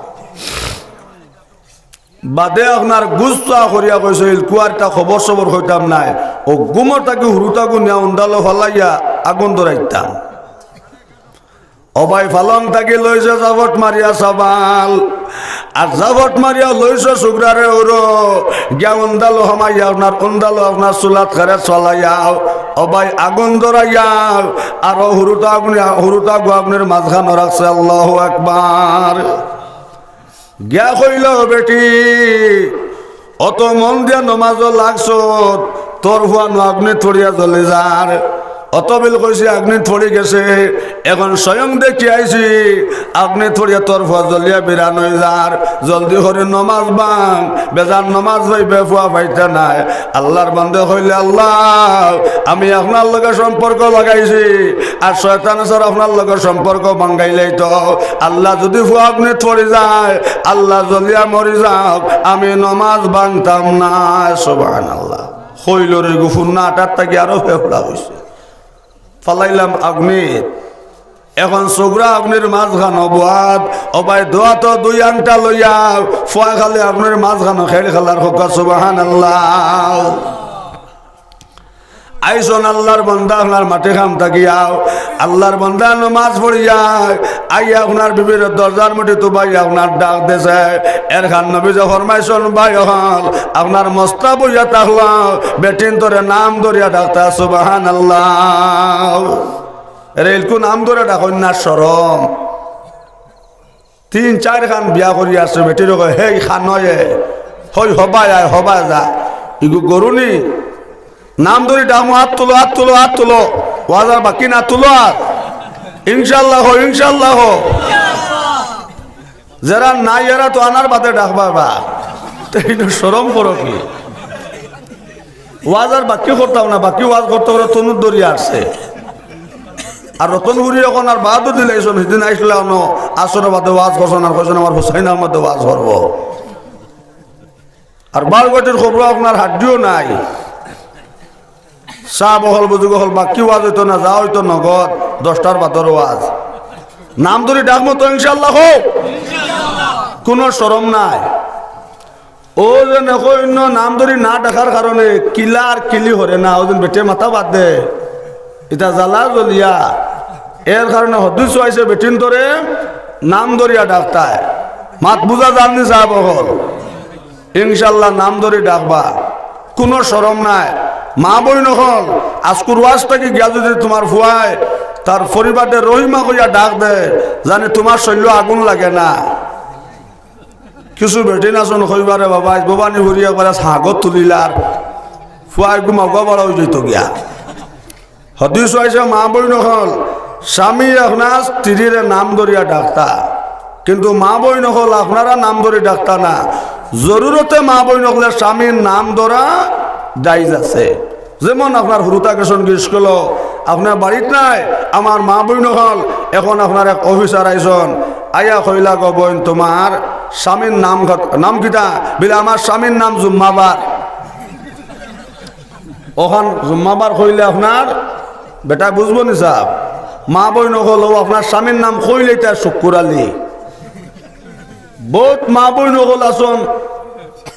বাদে আপনার গুসা করিয়া কইছিল, কুয়ারটা খবর সবর কইতাম নায়, অউ গুমর থাকি হুরুতাগু নিয়া উন্দালো ফালাইয়া আগুন ধরাইতাম। ও ভাই, ফালং থাকি লইছে জাফট মারিয়া সাবাল, আর জাফট মারিয়া লইছে সুগরারে উরো, গিয়া উন্দালো হামাইয়া আপনার উন্দালো আপনার চুলাত খেরে চলাইয়া, ও ভাই, আগুন ধরাইয়া, আর ও হুরুতা আগুন, হুরুতাগু আগুনর মাঝখানো রাখছে। আল্লাহু আকবার। গিয়া কইলো, বেটি, অত মন দিয়া নমাজো লাগছত, তোর ফুয়া নু আগ্নিত পড়িয়া জ্বলি যার। অত বিল কইছি আগ্নিত পড়ি গেছে, এখন স্বয়ং দেখি আইছি, আগ্নিত পড়িয়া তোর ফুয়া জ্বলিয়া বিরান অই যার। জলদি করি নমাজ ভাং, বেজান নমাজ পাইবে, ফুয়া পাইতে নায়। আল্লাহর বন্দে কইলে, আল্লাহ, আমি আপনার লগে সম্পর্ক লাগাইছি, আর শয়তানে স্যার আপনার লগে সম্পর্ক ভাঙ্গাইলাইতো। আল্লাহ, যুদি ফুয়া আগ্নিত পড়ি যায়, আল্লাহ, জ্বলিয়া মরি যাউক, আমি নমাজ ভাংতাম না। সুবহানাল্লাহ। কইলো রে, গুফুর না আটার থাকি আরো ফেফড়া অইছে। ফালাইলাম আগ্নিত। এখন সুগরা আগ্নির মাঝখানো বওয়াত, ও ভাই, দোয়া তো দুই আংটা লইয়া, ফুয়া খালি আগ্নির মাঝখানো খেল খেলার। কউক্কা সুবহানাল্লাহ। আইছন আল্লাহর বন্দা, আপনার মাটি কাম থাকিয়াও, আল্লাহর বন্দা নমাজ পড়িয়া, আইয়া আপনার বিবির দরজার মুঠিত উবাইয়া আপনার ডাক দেছে। এরখান নবীজি ফরমাইছন, ভাই অকল, আপনার মস্তা বইয়া থাকলা, বেটিন্তরে নাম ধরিয়া ডাকতা, সুবহানাল্লাহ। এরে ইলকু নাম ধরে ডাকইন না, শরম। তিন চাইর খান বিয়া করি আছে, বেটিরে কয়, "হেই খানয়ে, হই হবায় আয়, হবায় যা।" ইগু গরু নি? নাম ধরি ডাকমু, "আত তুলো, আত তুলো, আত তুলো।" ওয়াজ আর বাকি না, তুলো আর। ইনশাআল্লাহ হো, ইনশাআল্লাহ হো। যেরা নাই এরা তো আনার বাদে ডাকবা বা। তে ইনো শরম করো কি? ওয়াজ আর বাকি করতাম না, বাকি ওয়াজ করতে করে তনুর দরিয়া আসছে। আর রতনপুরি এখন আর বাদও দিলাইছন, সেদিন আইসলে অনো আসর বাদে ওয়াজ করছন আর কইছন আমার হুসাইন আহমদে ওয়াজ করবো। আর বারগটির খবর আপনার হাড্ডিও নাই। সাব অকল বুজুর্গ অকল বাকি ওয়াজ অইতো না, যা অইতো নগদ, দশটার বাদর ওয়াজ। নাম ধরি ডাকমু তো ইনশাআল্লাহ হোক, কোনো শরম নাই। ও যে নকইন্য নাম ধরি না ডাকার কারণে কিলা আর কিলি হরে না, ওজন বেটে মাথা বাদ দে, ইটা জ্বালা জ্বলিয়া। এর কারণে হদিস আইছে বেটিন ধরে নাম ধরিয়া ডাকতায়। মাত বুঝা যাননি সাব অকল? ইনশাআল্লাহ নাম ধরি ডাকবা, কোনো শরম নাই। মা বইন অকল, আজকুর ওয়াজ থাকি গিয়া যদি তোমার ফুয়ায় তার পরিবারে রহিমা কইয়া ডাক দে, জানি তোমার শরীলো আগুন লাগে না। কিছু বেটিন আছন কইবারে, "বাবা, আইজ বাবা নি ফুরি একবারে সাগত তুলিলার, ফুয়ায় ঘুমাউগা বাড়া অই যাইতো গিয়া।" হদিস আইছে মা বইন অকল, স্বামী আপনার স্ত্রীরে নাম ধরিয়া ডাকতা, কিন্তু মা বইন অকল আপনারা নাম ধরি ডাকতা না। জরুরতে মা বইন অকলে স্বামীর নাম ধরা জায়েজ আছে। যেমন আপনার হুরুতা গেছন কি স্কুলো, আপনার বাড়িত নাই, আমার মা বইন অকল, এখন আপনার এক অফিসার আইছন, আইয়া কইলা, "গো বইন, তোমার স্বামীর নাম কত-, নাম কিতা?" বিলে, "আমার স্বামীর নাম জুম্মাবার।" অখান জুম্মাবার কইলে আপনার বেটা বুঝবো নি সাব? মা বইন অকল, ও আপনার স্বামীর নাম কইলে তার শুক্কুর আলী। বহুত মা বইন অকল আছন,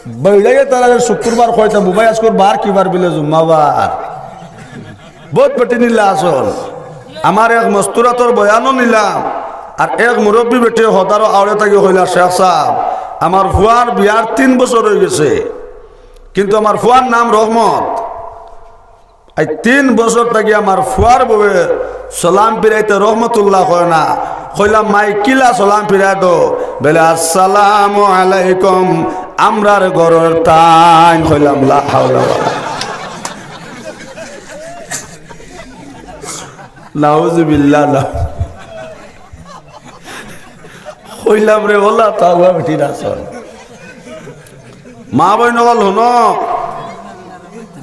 বেড়াইয়া তারা শুক্কুরবার কইতা, "বুবাই, আজকুর বার কি বার?" বিলে, "জুম্মাবার।" বহুত বেটিন ইলা আছন। আমার এক মস্তুরাতর বয়ানও নিলাম, আর এক মুরব্বী বেটি হদারো আওড়ে থাকি কইলা, "শেখ সাব, আমার ফুয়ার বিয়ার তিন বছর অই গেছে, কিন্তু আমার ফুয়ার নাম রহমত। এই তিন বছর থাকি আমার ফুয়ার বউয়ে সালাম ফিরাইতে রহমতুল্লাহ কয় না।" কইলাম, "মাই কিলা সালাম ফিরাই দো?" বেলে, "আসসালামু আলাইকুম, আমরার ঘরর তাইন।" কইলাম, "লা হাওলা ওয়ালা।" নাউজুবিল্লাহ, না। কইলাম রে, ওলা তাওয়া বেটি না চল। মা বইন অকল হুনো,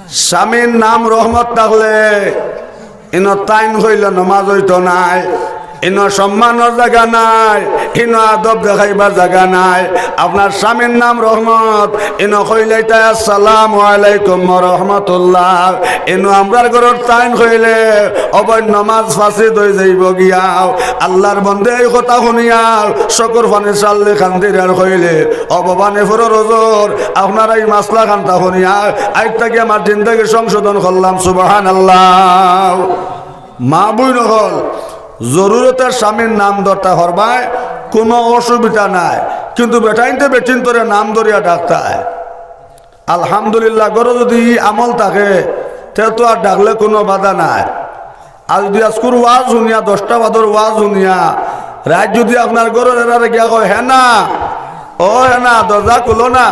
স্বামীর নাম রহমত থাকলে ইনো তাইন কইলে নমাজ অইতো নায়। ইনো সম্মানর জাগা নাই, ইনো আদব দেখাইবার জাগা নাই। আপনার স্বামীর নাম রহমত, ইনো কইলাইতা আসসালামু আলাইকুম ওয়া রাহমাতুল্লাহ। ইনো আমরার ঘরর তাইন কইলে অবয় নমাজ ফাসিদ অই যাইবো গিয়া। আল্লার বন্দে এই কথা হুনিয়া চকুর পানি ছাড়লে কান্দির আর কইলে, "ও বাবা, নে ফরর ওজর, আপনারা এই মাসলা খানতা হুনিয়া আইজ থাকি আমার জিন্দেগি সংশোধন করলাম।" সুবহানাল্লাহ। মা বইন অকল, জরুরতে স্বামীর নাম ধরতা পারবায়, কুনু অসুবিধা নাই, কিন্তু বেটাইন্তে বেটিন্তরে নাম ধরিয়া ডাকতায়। আলহামদুলিল্লাহ, ঘরো যুদি ই আমল থাকে, তে তো আর ডাকলে কুনু বাধা নাই। আর যুদি আজকুর ওয়াজ হুনিয়া, দশটা বাদর ওয়াজ হুনিয়া, রাইত যুদি আপনার ঘরর এরারে গিয়া কয়, "হে না, ও হে না, দরজা খুলো না,"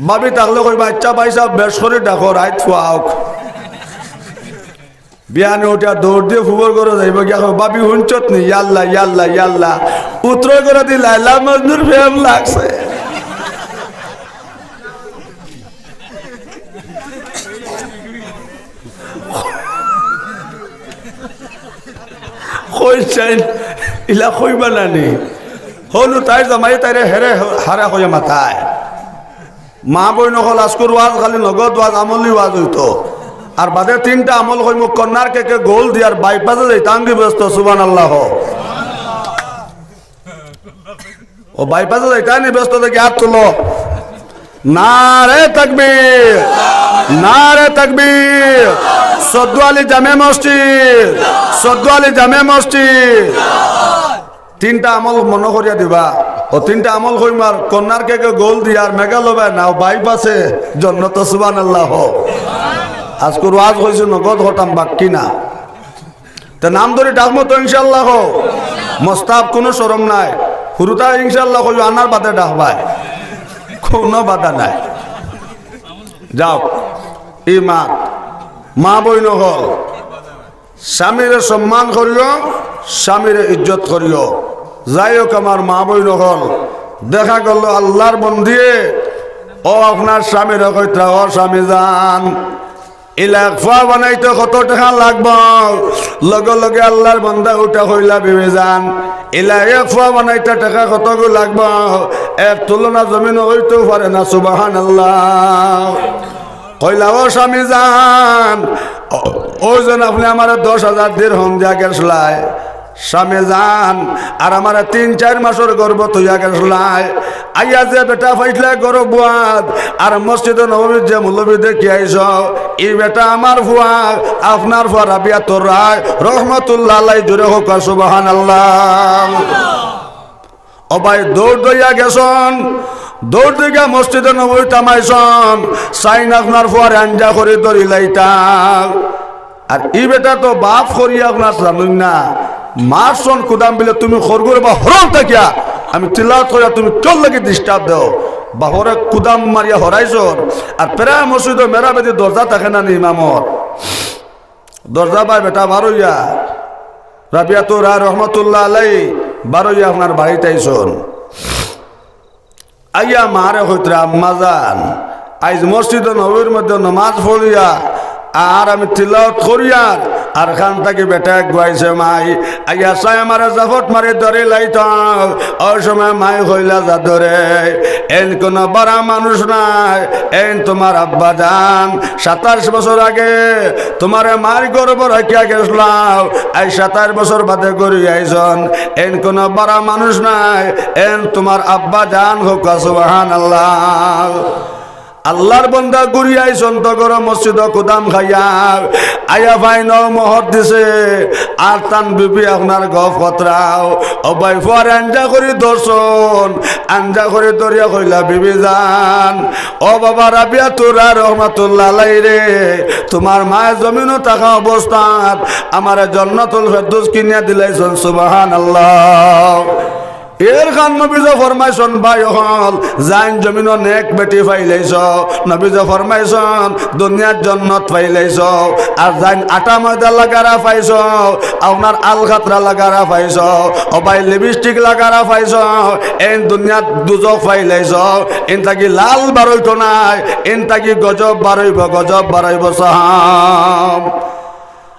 ভাবি থাকলে কইবা, "আইচ্ছা ভাইসাব, বেশ করি ডাকো, রাইত ফুয়া অউক।" বিয়ানে উঠিয়া দৌড় দিয়া ফুবর ঘরো যাইবো, গিয়া কইবো, "ভাবি, হুনছত নি? ইয়াল্লা, ইয়াল্লা, ইয়াল্লা। উত্তর করে দি লাইলা মজনুর প্রেম লাগছে।" কইছাইন, ইলা কইবা না নি? হনু তাইর জামাই তাইরে হেরে হারা কইয়া মাতায়। মা বইন অকল, আজকুর ওয়াজ খালি নগদ ওয়াজ, আমলি ওয়াজ অইতো। আর বাদে তিনটা আমল কইমু, কন্যার কেকে গোল দিয়ার বাইপাসে যাইতাম কি ব্যস্ত, সুবহানাল্লাহ। ও বাইপাসে যাইতাম নি ব্যস্ত দেখি হাত তুলো। নারে তাকবীর, নারে তাকবীর। সদ্দু আলী জামে মসজিদ, সদ্দু আলী জামে মসজিদ। তিনটা আমল মনো করিয়া দিবা। ও তিনটা আমল কইমার, কন্যার কেকে গোল দিয়ার মেঘালয় না, বাইপাসে জন্নত, সুবহানাল্লাহ। আজকুর ওয়াজ কইছি নগদ খতাম বাক্কি না। তে নাম ধরি ডাকমু তো ইনশাআল্লাহ। মোস্তাব, কুনু শরম নাই। হুরুতা ইনশাআল্লাহ কইও, আনার বাদে ডাকবায়, কুনু বাধা নাই। যাও, ই মা, মা বইন অকল, স্বামীরে সম্মান করিও, স্বামীরে ইজ্জত করিও। যাই হোক, আমার মা বইন অকল, দেখা গেল আল্লার বন্দিয়ে, ও আপনার স্বামীরে কইতরা, "ও স্বামী যান, ইলা এক ফুয়া বানাইতে কত টেকা লাগবো?" লগে লগে আল্লার বন্দা উঠা কইলা, "বিবি যান, ইলা এক ফুয়া বানাইতে টেকা কতগু লাগবো? এর তুলনা জমিনো অইতেউ পারে না।" সুবহানাল্লাহ। কইলা, "ও স্বামী যান, ও, অউ যেন আপনে আমারে দশ হাজার দিরহম দিয়া গেছলায়, স্বামী যান, আর আমারে তিন চাইর মাসর গর্ভ থইয়া গেছলায়, আইয়া যে বেটা পাইছলায় গর্ভ বুয়াত, আর মসজিদে নববীত যে মৌলবী দেখি আইছো, ই বেটা আমার ফুয়া, আপনার ফুয়া রাবিয়াতুর রায় রহমতুল্লাহ আলাই।" জোরে কউক্কা সুবহানাল্লাহ। ও ভাই, দৌড় দইয়া গেছন, দৌড় দইয়া মসজিদে নববীত হামাইছন, চাইন আপনার ফুয়ারে আঞ্জা করি ধরিলাইতা। আর ই বেটা তো বাফ করিয়া আপনার জানইন না, মারছন কুদাম বিলে, "তুমি খরগুর বা হরম থাকিয়া, আমি তিলাওয়াত করিয়া তুমি কিওর লাগি disturb দেও?" বাফরে কুদাম মারিয়া হরাইছন। আর প্রায় মসজিদো মেরাবেদি দরজা থাকে না নি ইমামর? দরজা বায় বেটা বারইয়া, রাবিয়াতুর রায় রহমতুল্লাহ আলাই বারইয়া আপনার বাড়িত আইছন। আইয়া মারে কইতরা, "আম্মা যান, আইজ মসজিদে নববীর মধ্যে নমাজ পড়িয়া আর আমি তিলাওয়াত করিয়ার, আর খান থাকি বেটা এগু আইছে মাই, আইয়া চাই আমারে জাফট মারি ধরিলাইতা।" অউ সময় মাই কইলা, "জাদুরে, এইন কুনু বাড়া মানুষ নায়, এইন তুমার আব্বা যান, সাতাইশ বছর আগে তুমারে মার গর্ভ রাখিয়া গেছলাও, আইজ সাতাইশ বছর বাদে ঘুরি আইছন, এইন কুনু বাড়া মানুষ নায়, এইন তুমার আব্বা যান।" কউক্কা সুবহানাল্লাহ। আল্লার বন্দা ঘুরি আইছন তো ঘরো মসজিদো কুদাম খাইয়া, আইয়া পাইন অউ মহর দিছে, আর তান বিবি আপনার গফ কতরাও। ও ভাই, ফুয়ারে আঞ্জা করি ধরছন, আঞ্জা করি ধরিয়া কইলা, "বিবি যান, ও বাবা রাবিয়াতুর রায় রহমাতুল্লাহ আলাইহি রে, তুমার মায় জমিনো থাকা অবস্থাত আমারে জান্নাতুল ফেরদৌস কিনিয়া দিলাইছন।" সুবহানাল্লাহ। এর খান নবীজি ফরমাইছন, ভাই অকল, যাইন জমিনো নেক বেটি পাইলাইছো, নবীজি ফরমাইছন, দুনিয়ার জন্নত পাইলাইছো, আর যাইন আটা ময়দা লাগারা পাইছো, আপনার আলকাতরা লাগারা পাইছো, ও ভাই, লিপস্টিক লাগারা পাইছো, এইন দুনিয়াত দুজখ পাইলাইছো, এইন থাকি লাল বারইতো নায়, এইন থাকি গজব বারইবো, গজব বারইবো সাব।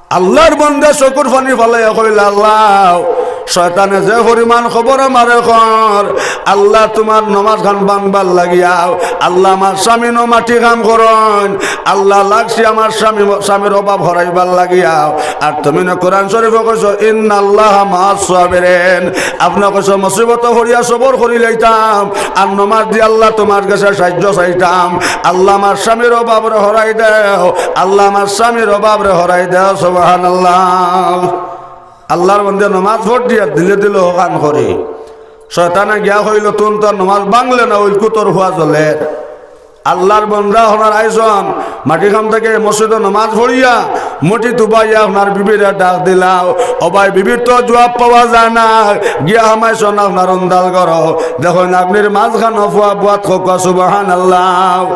আল্লার বন্দা চকুর পানি ফালাইয়া কইলা, "আল্লাহ, শয়তানে যে পরিমাণ খবর আমারে কর, আল্লাহ তুমার নমাজ খান ভাংবার লাগিয়াও, আল্লাহ আমার স্বামীনও মাটি কাম করইন, আল্লাহ লাগছি আমার স্বামী, স্বামীর অভাব হরাইবার লাগিয়াও।" আর তুমি না কোরআন শরীফো কইছো, "ইন্নাল্লাহা মাআস সাবিরিন।" আপনে কইছো, "মুসিবতো পড়িয়া সবর করিলাইতাম, আর নমাজ দি আল্লাহ তুমার গেছে সাইয্য চাইতাম।" আল্লাহ আমার স্বামীর অভাবরে হরাই দেও, আল্লাহ আমার স্বামীর অভাবরে হরাই দেও। সুবহানাল্লাহ। আল্লার বন্দা নমাজ পড়িয়া দিলে দিলে হকান করি। শয়তানে গিয়া কইলো, "তুন তোর নমাজ ভাংলে না, অইল কুতর ফুয়া জ্বলের।" আল্লার বন্দা অখন আইছন, মাটি কাম থাকি মসজিদো নমাজ পড়িয়া, মুঠি তুবাইয়া আপনার বিবিরে ডাক দিলাও। ও ভাই, বিবির তো জুয়াব পাওয়া যায় না। গিয়া হামাইছন আপনার অন্দাল ঘরো। দেখইন, আগুনির মাঝখানো ফুয়া বুয়াত কউক্কা সুবহানাল্লাহ।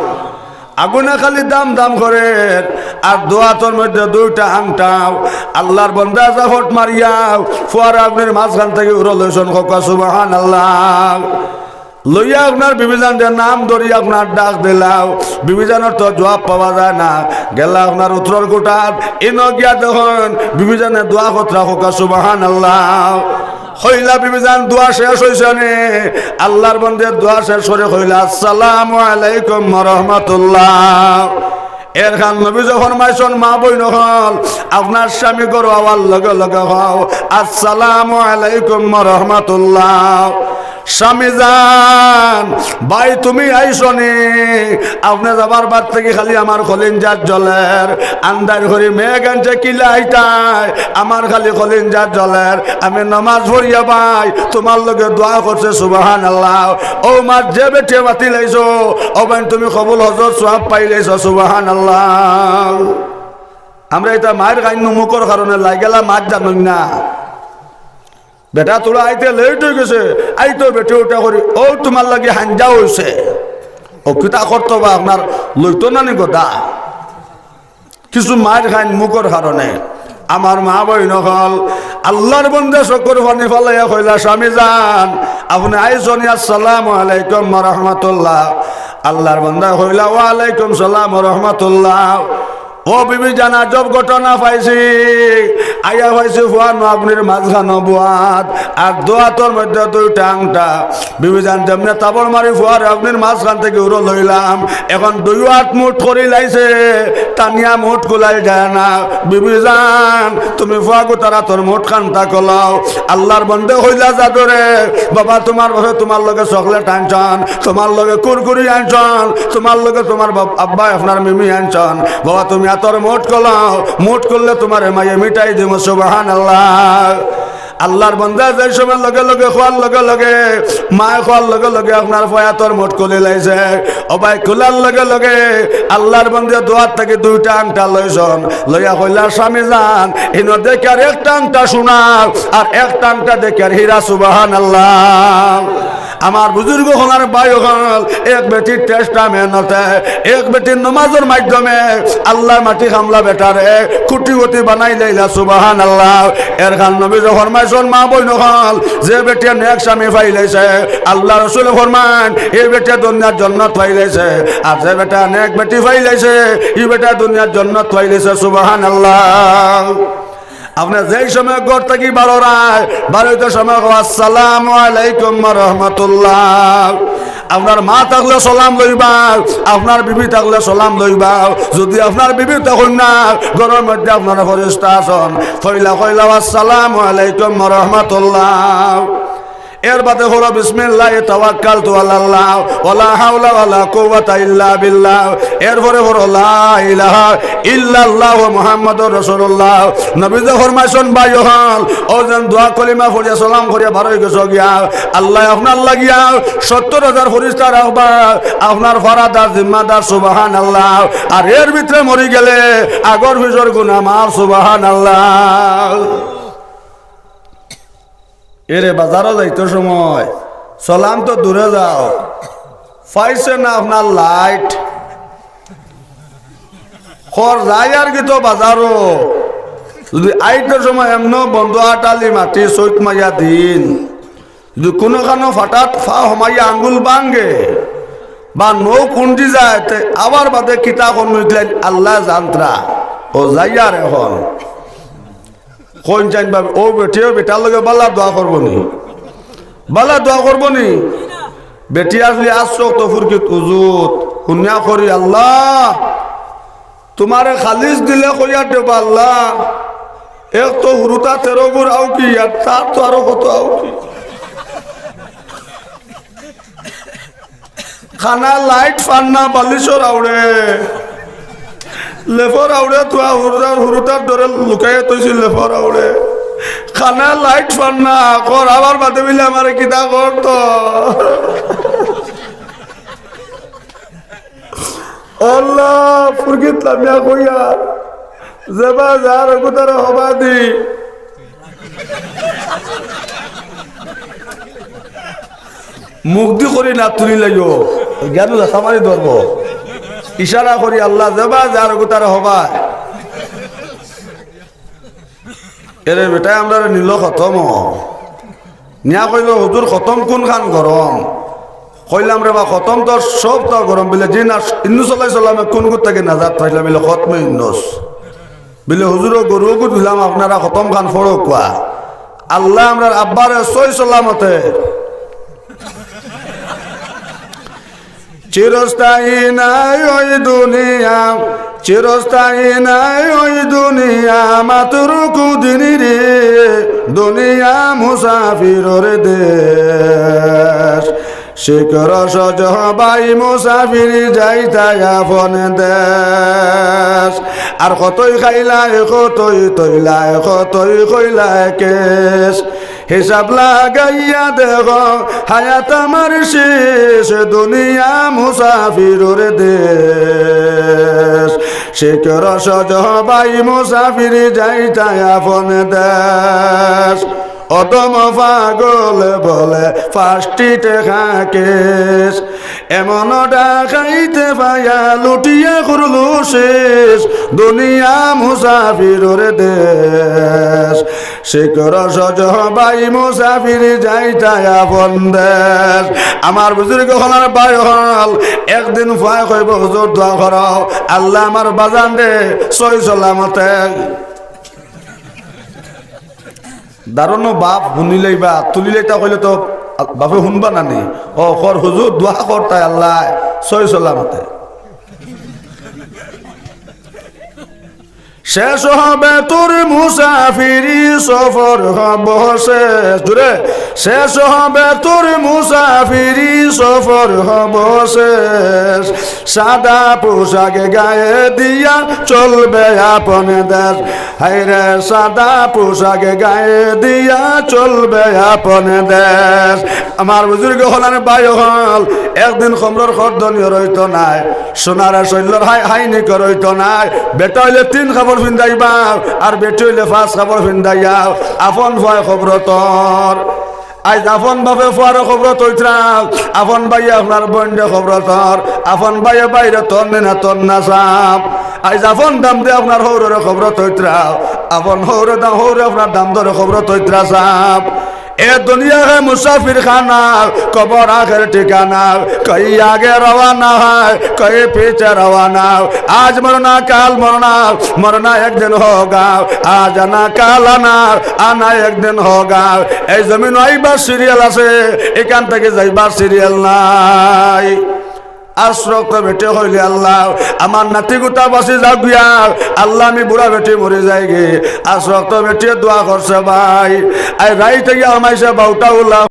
আগুনে খালি দাম দাম করের, আর দু আতর মধ্যে দুইটা আংটাও। আল্লার বন্দা জাফট মারিয়াও, ফুয়ারে আগুনির মাঝখান থাকি উড়াইলাইছন, কউক্কা সুবহানাল্লাহ। লইয়া আপনার বিবিজানরে নাম ধরিয়া আপনার ডাক দিলাও, বিবিজানর তো জুয়াব পাওয়া যায় না। গেলা আপনার উত্তর কোঠাত, ইনো গিয়া দেখইন বিবিজানে দোয়া করতরা, কউক্কা সুবহানাল্লাহ। কইলা, "বিবিজান, দোয়া শেষ অইছে নি?" আল্লার বন্দায় দোয়া শেষ করি কইলা, "আসসালামু আলাইকুম ওয়া রাহমাতুল্লাহ।" এর খান নবীজি ফরমাইছন, মা বইন অকল, আপনার স্বামী ঘরো আওয়ার লগে লগে কও, "আসসালামু আলাইকুম ওয়া রাহমাতুল্লাহ।" স্বামী যান, ভাই তুমি আইছো নি? আপনে যাবার বাদ থাকি খালি আমার কলিঞ্জাত জ্বলের। আন্দাইর করি মেঘ আনছে কিলা আইতায়, আমার খালি কলিঞ্জাত জ্বলের। আমি নমাজ পড়িয়া ভাই তুমার লগে দোয়া করছি, সুবহানাল্লাহ। অউ মাত যে বেটিয়ে মাতিলাইছো, অউ বাইন তুমি কবুল হজর সওয়াব পাইলাইছো, সুবহানাল্লাহ। আমরা ইতা মাইর খাইন নি মুখর কারণে, লাইগেলা মাত জানইন না। বেটা থুড়া আইতে লেট অইগেছে, আইতো বেটি উঠা করি, অউ তুমার লাগি হাইঞ্জা অইছে। অউ কিতা করতো বা আপনার, লইতো না নি গদা? কিছু মাইর খাইন মুখর কারণে। আমার মা বইন অকল, আল্লার বন্দা চকুর পানি ফালাইয়া কইলা, "স্বামীজান, আপনে আইছইন নি, আসসালামু আলাইকুম ওয়া রাহমাতুল্লাহ।" আল্লার বন্দায় কইলা, "ওয়া আলাইকুম সালাম ওয়া রাহমাতুল্লাহ।" "ও বিবিজান, আজব ঘটনা পাইছি। আইয়া পাইছি ফুয়া নু আপনির মাঝখানো বওয়াত, আর দুআতর মধ্যে দুইটা আংটা।" বিবিজান যেমনে তাবড় মারি ফুয়ারে আপনির মাঝখান থাকি উড়ো লইলাম, এখন দুইও আত মুঠ করি লাইছে, টানিয়া মুঠ খুলাইল যায় না। "বিবিজান, তুমি ফুয়াগুতার আতর মুঠ খানতা খুলাও।" আল্লার বন্দায় কইলা, "যাদুরে, বাবা, তুমার বাপে তুমার লগে চকলেট আনছইন, তুমার লগে কুরকুরি আনছইন, তুমার লগে তুমার বাপ-, আব্বায় আপনার মিমি আনছইন। বাবা, তুমি আতর মুঠ খুলাও, মুঠ খুললে তুমারে মায়ে মিঠাই দিমু।" সুবহানাল্লাহ। আল্লার বন্দায় যেই সময় লগে লগে কওয়ার লগে লগে, মায়ে কওয়ার লগে লগে আপনার ফুয়ায় আতর মুঠ খুলি লাইছে। ও ভাই, খুলার লগে লগে আল্লার বন্দায় দুআত থাকি দুইটা আংটা লইছইন, লইয়া কইলা, "স্বামীজান, ইনো দেখিয়ার একটা আংটা সোনা, আর একটা আংটা দেখিয়ার হীরা।" সুবহানাল্লাহ। আমার বুজুর্গ অকল আর ভাই অকল, এক বেটির চেষ্টা মেহনতে, এক বেটির নমাজর মাধ্যমে আল্লায় মাটি কামলা বেটারে কোটিপতি বানাইলাইলা। সুবহানাল্লাহ। এরখান নবীয়ে ফরমাইছইন, মা বইন অকল, যে বেটিয়ে নেক স্বামী পাইলাইছে, আল্লার রসুলে ফরমাইন, ই বেটিয়ে দুনিয়ার জন্নত পাইলাইছে, আর যে বেটায় নেক বেটি পাইলাইছে, ই বেটায় দুনিয়ার জন্নত পাইলাইছে। সুবহানাল্লাহ। আপনে যেই সময় ঘর থাকি বারইরা, বারইতে সময় কও, "আসসালামু আলাইকুম ওয়া রাহমাতুল্লাহ।" আপনার মা থাকলে সালাম লইবা, আপনার বিবি থাকলে সালাম লইবা। যুদি আপনার বিবি থাকইন না, ঘরর মধ্যে আপনার ফেরেশতা আছইন, পয়লা কইলাও, "আসসালামু আলাইকুম ওয়া রাহমাতুল্লাহ।" এর বাদে পড়ো, "বিসমিল্লাহি তাওয়াক্কালতু আলাল্লাহ, ওয়ালা হাওলা ওয়ালা কুওয়াতা ইল্লা বিল্লাহ।" এরপরে পড়ো, "লা ইলাহা ইল্লাল্লাহু মুহাম্মাদুর রাসূলুল্লাহ।" নবীয়ে ফরমাইছইন, ভাই অকল, অউ যেন দোয়া কলিমা পড়িয়া সালাম করিয়া বারই গেছো গিয়া, আল্লায় আপনার লাগিয়া সত্তর হাজার ফিরিস্তা রাখবা, আপনার ফারাদার জিম্মাদার। সুবহানাল্লাহ। আর এর ভিতরে মরি গেলে আগর পিছর গুনা মাফ। সুবহানাল্লাহ। এরে বাজারো যাইতো সময় সালাম তো দূরে যাও, পাইছে না আপনার লাইট। খর যাই আর কিতা বাজারো, যুদি আইতো সময় এমনে বন্ধ আটালি মাটি চৈত মাইয়া দিন, যুদি কুনুখানো ফাটাত ফা হমাইয়া আঙ্গুল ভাঙ্গে বা নখ উন্ডি যায়, তে আবার বাদে কিতা করমু ইকলাইন আল্লায় জানতরা। অউ যাইয়ার এখন। কইন চাইন ভাবে, অউ বেটিয়ে বেটার লগে বালা দোয়া করবো নি? বালা দোয়া করবো নি? বেটি আসলে আশ্চক তো ফুরকিত উজুত, হুনিয়া করি, "আল্লাহ, তুমারে খালিস দিলে কইয়া দেবা আল্লাহ, এক তো হুরুতা তেরো গুর আউকি, আর তার তো আরো কত আউকি।" খানা লাইট ফান না, বালিশর আউড়ে, লেফর আউড়ে, তুয়া হুরুতার, হুরুতার ডরে লুকাইয়া থইছি লেফর আউড়ে। খানা লাইট ফান না, কর আবার বাদে বিলে আমারে কিতা করতো। আল্লাহ, ফুরকিত লামিয়া কইয়া, যেবা যার অগুতারে হবা দি। মুখ দি করি না তুলি লাইও, জ্ঞান উল্লা সামারি ধরবো। ইশারা করি আল্লাহ যেবা যার গুতারে হবা। এরে বেটায় আমরারে নিল খতম। নিয়া কইল, "হুজুর, খতম কুনখান গরম?" কইলাম, "রে বা, খতম তো সব তো গরম।" বিলে, "জি না, ইউনুস আলাইহিস সালামে কুন গুত থাকি নাজাত পাইলা?" বিলে, "খতমে ইউনুস।" বিলে, "হুজুর, অউ গরু অগুত দিলাম, আপনারা খতম খান ফড়ো কুয়া।" আল্লায় আমরার আব্বারে সই সালামতে। চিরস্থায়ী নায় অউ দুনিয়া, চিরস্থায়ী নায় অউ দুনিয়া, মাত্র কুদিন রে, দুনিয়া মুসাফিরর দেশ। শিখর সজহ বাই মুসাফিরি যাইতায় আপন দেশ। আর কতই খাইলায়, কতই তইলায়, কতই কইলায় কেশ। হিসাব লাগাইয়া দেখো, হায়াত আমার শেষ, দুনিয়া মুসাফিরর দেশ। শিকড় সহজ ভাই মুসাফির যাইতায় আপন দেশ। অধম পাগল বলে পাঁচটি টেকা ক্যাশ। এমন ডাকাইতে পাইয়া লুটিয়া করলু শেষ, দুনিয়া মুসাফিরর দেশ। শিকড় সহজ ভাই মুসাফির যাইতায় আপন দেশ। আমার বুজুর্গ অকল আর ভাই অকল, একদিন পুয়ায় কইবো, "হুজুর, দোয়া করো, আল্লায় আমার বাজানরে সহি সালামতে।" দারুণ বাপ হুনিলাইবা, তুলিলাইতা কইলে তো বাপে হুনবা না নি? ও কর, "হুজুর, দোয়া করতায় আল্লায় সহি সালামতে।" শেষ হবে তোর মুসাফিরি সফর হব শেষ। জোরে, "শেষ হবে তোর মুসাফিরি সফর হব শেষ। সাদা পোশাক গায়ে দিয়া চলবে আপন দেশ।" হায়রে, সাদা পোশাক গায়ে দিয়া চলবে আপন দেশ। আমার বুজুর্গ অকল আর ভাই অকল, একদিন কমরর কর্দনিও রইতো নায়, সোনার শৈলর হাই-, হাইনিকও রইতো নায়। বেটা অইলে তিন কাপড় ফিন্দাইবায়, আর বেটি অইলে পাঁচ কাপড় ফিন্দাইয়াও। আপন পুয়ায় কবরো থর। আইজ আপন বাপে পুয়ারে কবরো থইতরা, আপন ভাইয়ে আপনার বইনরে কবরো থর, আপন ভাইয়ে ভাইরে থর নি না থর না সাব। আইজ আপন দামদে আপনার হউররে কবরো থইতরা, আপন হউরে দা-, হউরে আপনার দামদরে কবরো থইতরা সাব। এ দুনিয়া হে মুসাফির খানা, কবর আখের ঠিকানা। কই আগে রওয়ানা হয়, কই পিছে রওয়ানা। আজ মরনা কাল মরনা, মরনা এক দিন হোগা। আজ আনা কাল আনা, আনা এক দিন হোগা। এই জমিনো আইবার সিরিয়াল আছে, ইখান থাকি যাইবার সিরিয়াল নাই। আজ রক্ত বেটি কইলে, "আল্লাহ, আমার নাতি গুতা বাঁচি যাউক গিয়া, আল্লাহ, আমি বুড়া বেটি মরি যাইগি।" আজ রক্ত বেটিয়ে দোয়া করছে ভাই। আই রাইত গিয়া হামাইছে বাউটা উলা।